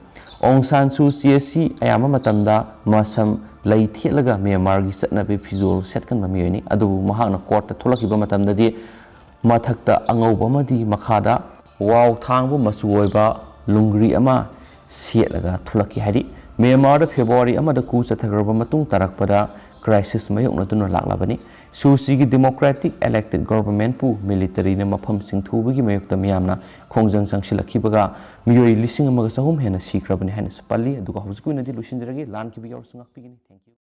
ꯑꯣꯡ ꯁꯥꯟ ꯁꯨ ꯆꯤ ꯑꯁꯤ ꯑꯌꯥꯝꯕ ꯃꯇꯝꯗ ꯃꯁꯝ ꯂꯩ ꯊꯦꯠꯂꯒ ꯃ꯭ꯌꯥꯟꯃꯥꯔꯒꯤ ꯆꯠꯅꯕꯤ ꯐꯤꯖꯣꯜ ꯁꯦꯠꯀꯟꯕ ꯃꯤꯑꯣꯏꯅꯤ꯫ ꯑꯗꯨꯕꯨ ꯃꯍꯥꯛꯅ ꯀꯣꯔꯠꯇ ꯊꯣꯛꯂꯛꯈꯤꯕ ꯃꯇꯝꯗꯗꯤ ꯃꯊꯛꯇ ꯑꯉꯧꯕ ꯑꯃꯗꯤ ꯃꯈꯥꯗ ꯋꯥꯎ ꯊꯥꯡꯕ ꯃꯆꯨ ꯑꯣꯏꯕ ꯂꯨꯡꯒ꯭ꯔꯤ ꯑꯃ ꯁꯦꯠꯂꯒ ꯊꯣꯛꯂꯛꯈꯤ ꯍꯥꯏꯔꯤ꯫ ꯃ꯭ꯌꯥꯟꯃꯥꯔꯗ ꯐꯦꯕ꯭ꯔꯨꯋꯥꯔꯤ ꯑꯃꯗ ꯀꯨ ꯆꯠꯊꯈ꯭ꯔꯕ ꯃꯇꯨꯡ ꯇꯥꯔꯛꯄꯗ ꯀ꯭ꯔꯥꯏꯁꯤꯁ ꯃꯥꯌꯣꯛꯅꯗꯨꯅ ꯂꯥꯛꯂꯕꯅꯤ꯫ ꯁꯨ ꯆꯤꯒꯤ ꯗꯦꯃꯣꯀ꯭ꯔꯦꯇꯤꯛ ꯑꯦꯂꯦꯛꯇꯦꯗ ꯒꯣꯚꯔꯟꯃꯦꯟꯠꯄꯨ ꯃꯤꯂꯤꯇꯔꯤꯅ ꯃꯐꯝꯁꯤꯡ ꯊꯨꯕꯒꯤ ꯃꯥꯌꯣꯛꯇ ꯃꯤꯌꯥꯝꯅ ꯈꯣꯡꯖꯪ ꯆꯪꯁꯤꯜꯂꯛꯈꯤꯕꯒ ꯃꯤꯑꯣꯏ ꯂꯤꯁꯤꯡ ꯑꯃꯒ ꯆꯍꯨꯝ ꯍꯦꯟꯅ ꯁꯤꯈ꯭ꯔꯕꯅꯤ ꯍꯥꯏꯅꯁꯨ ꯄꯜꯂꯤ꯫ ꯑꯗꯨꯒ ꯍꯧꯖꯤꯛꯀꯤ ꯑꯣꯏꯅꯗꯤ ꯂꯣꯏꯁꯤꯟꯖꯔꯒꯦ꯫ ꯂꯥꯟꯈꯤꯕ ꯌꯥꯎꯔꯁꯨ ꯉꯥꯛꯄꯤꯒꯅꯤ꯫ Thank you꯫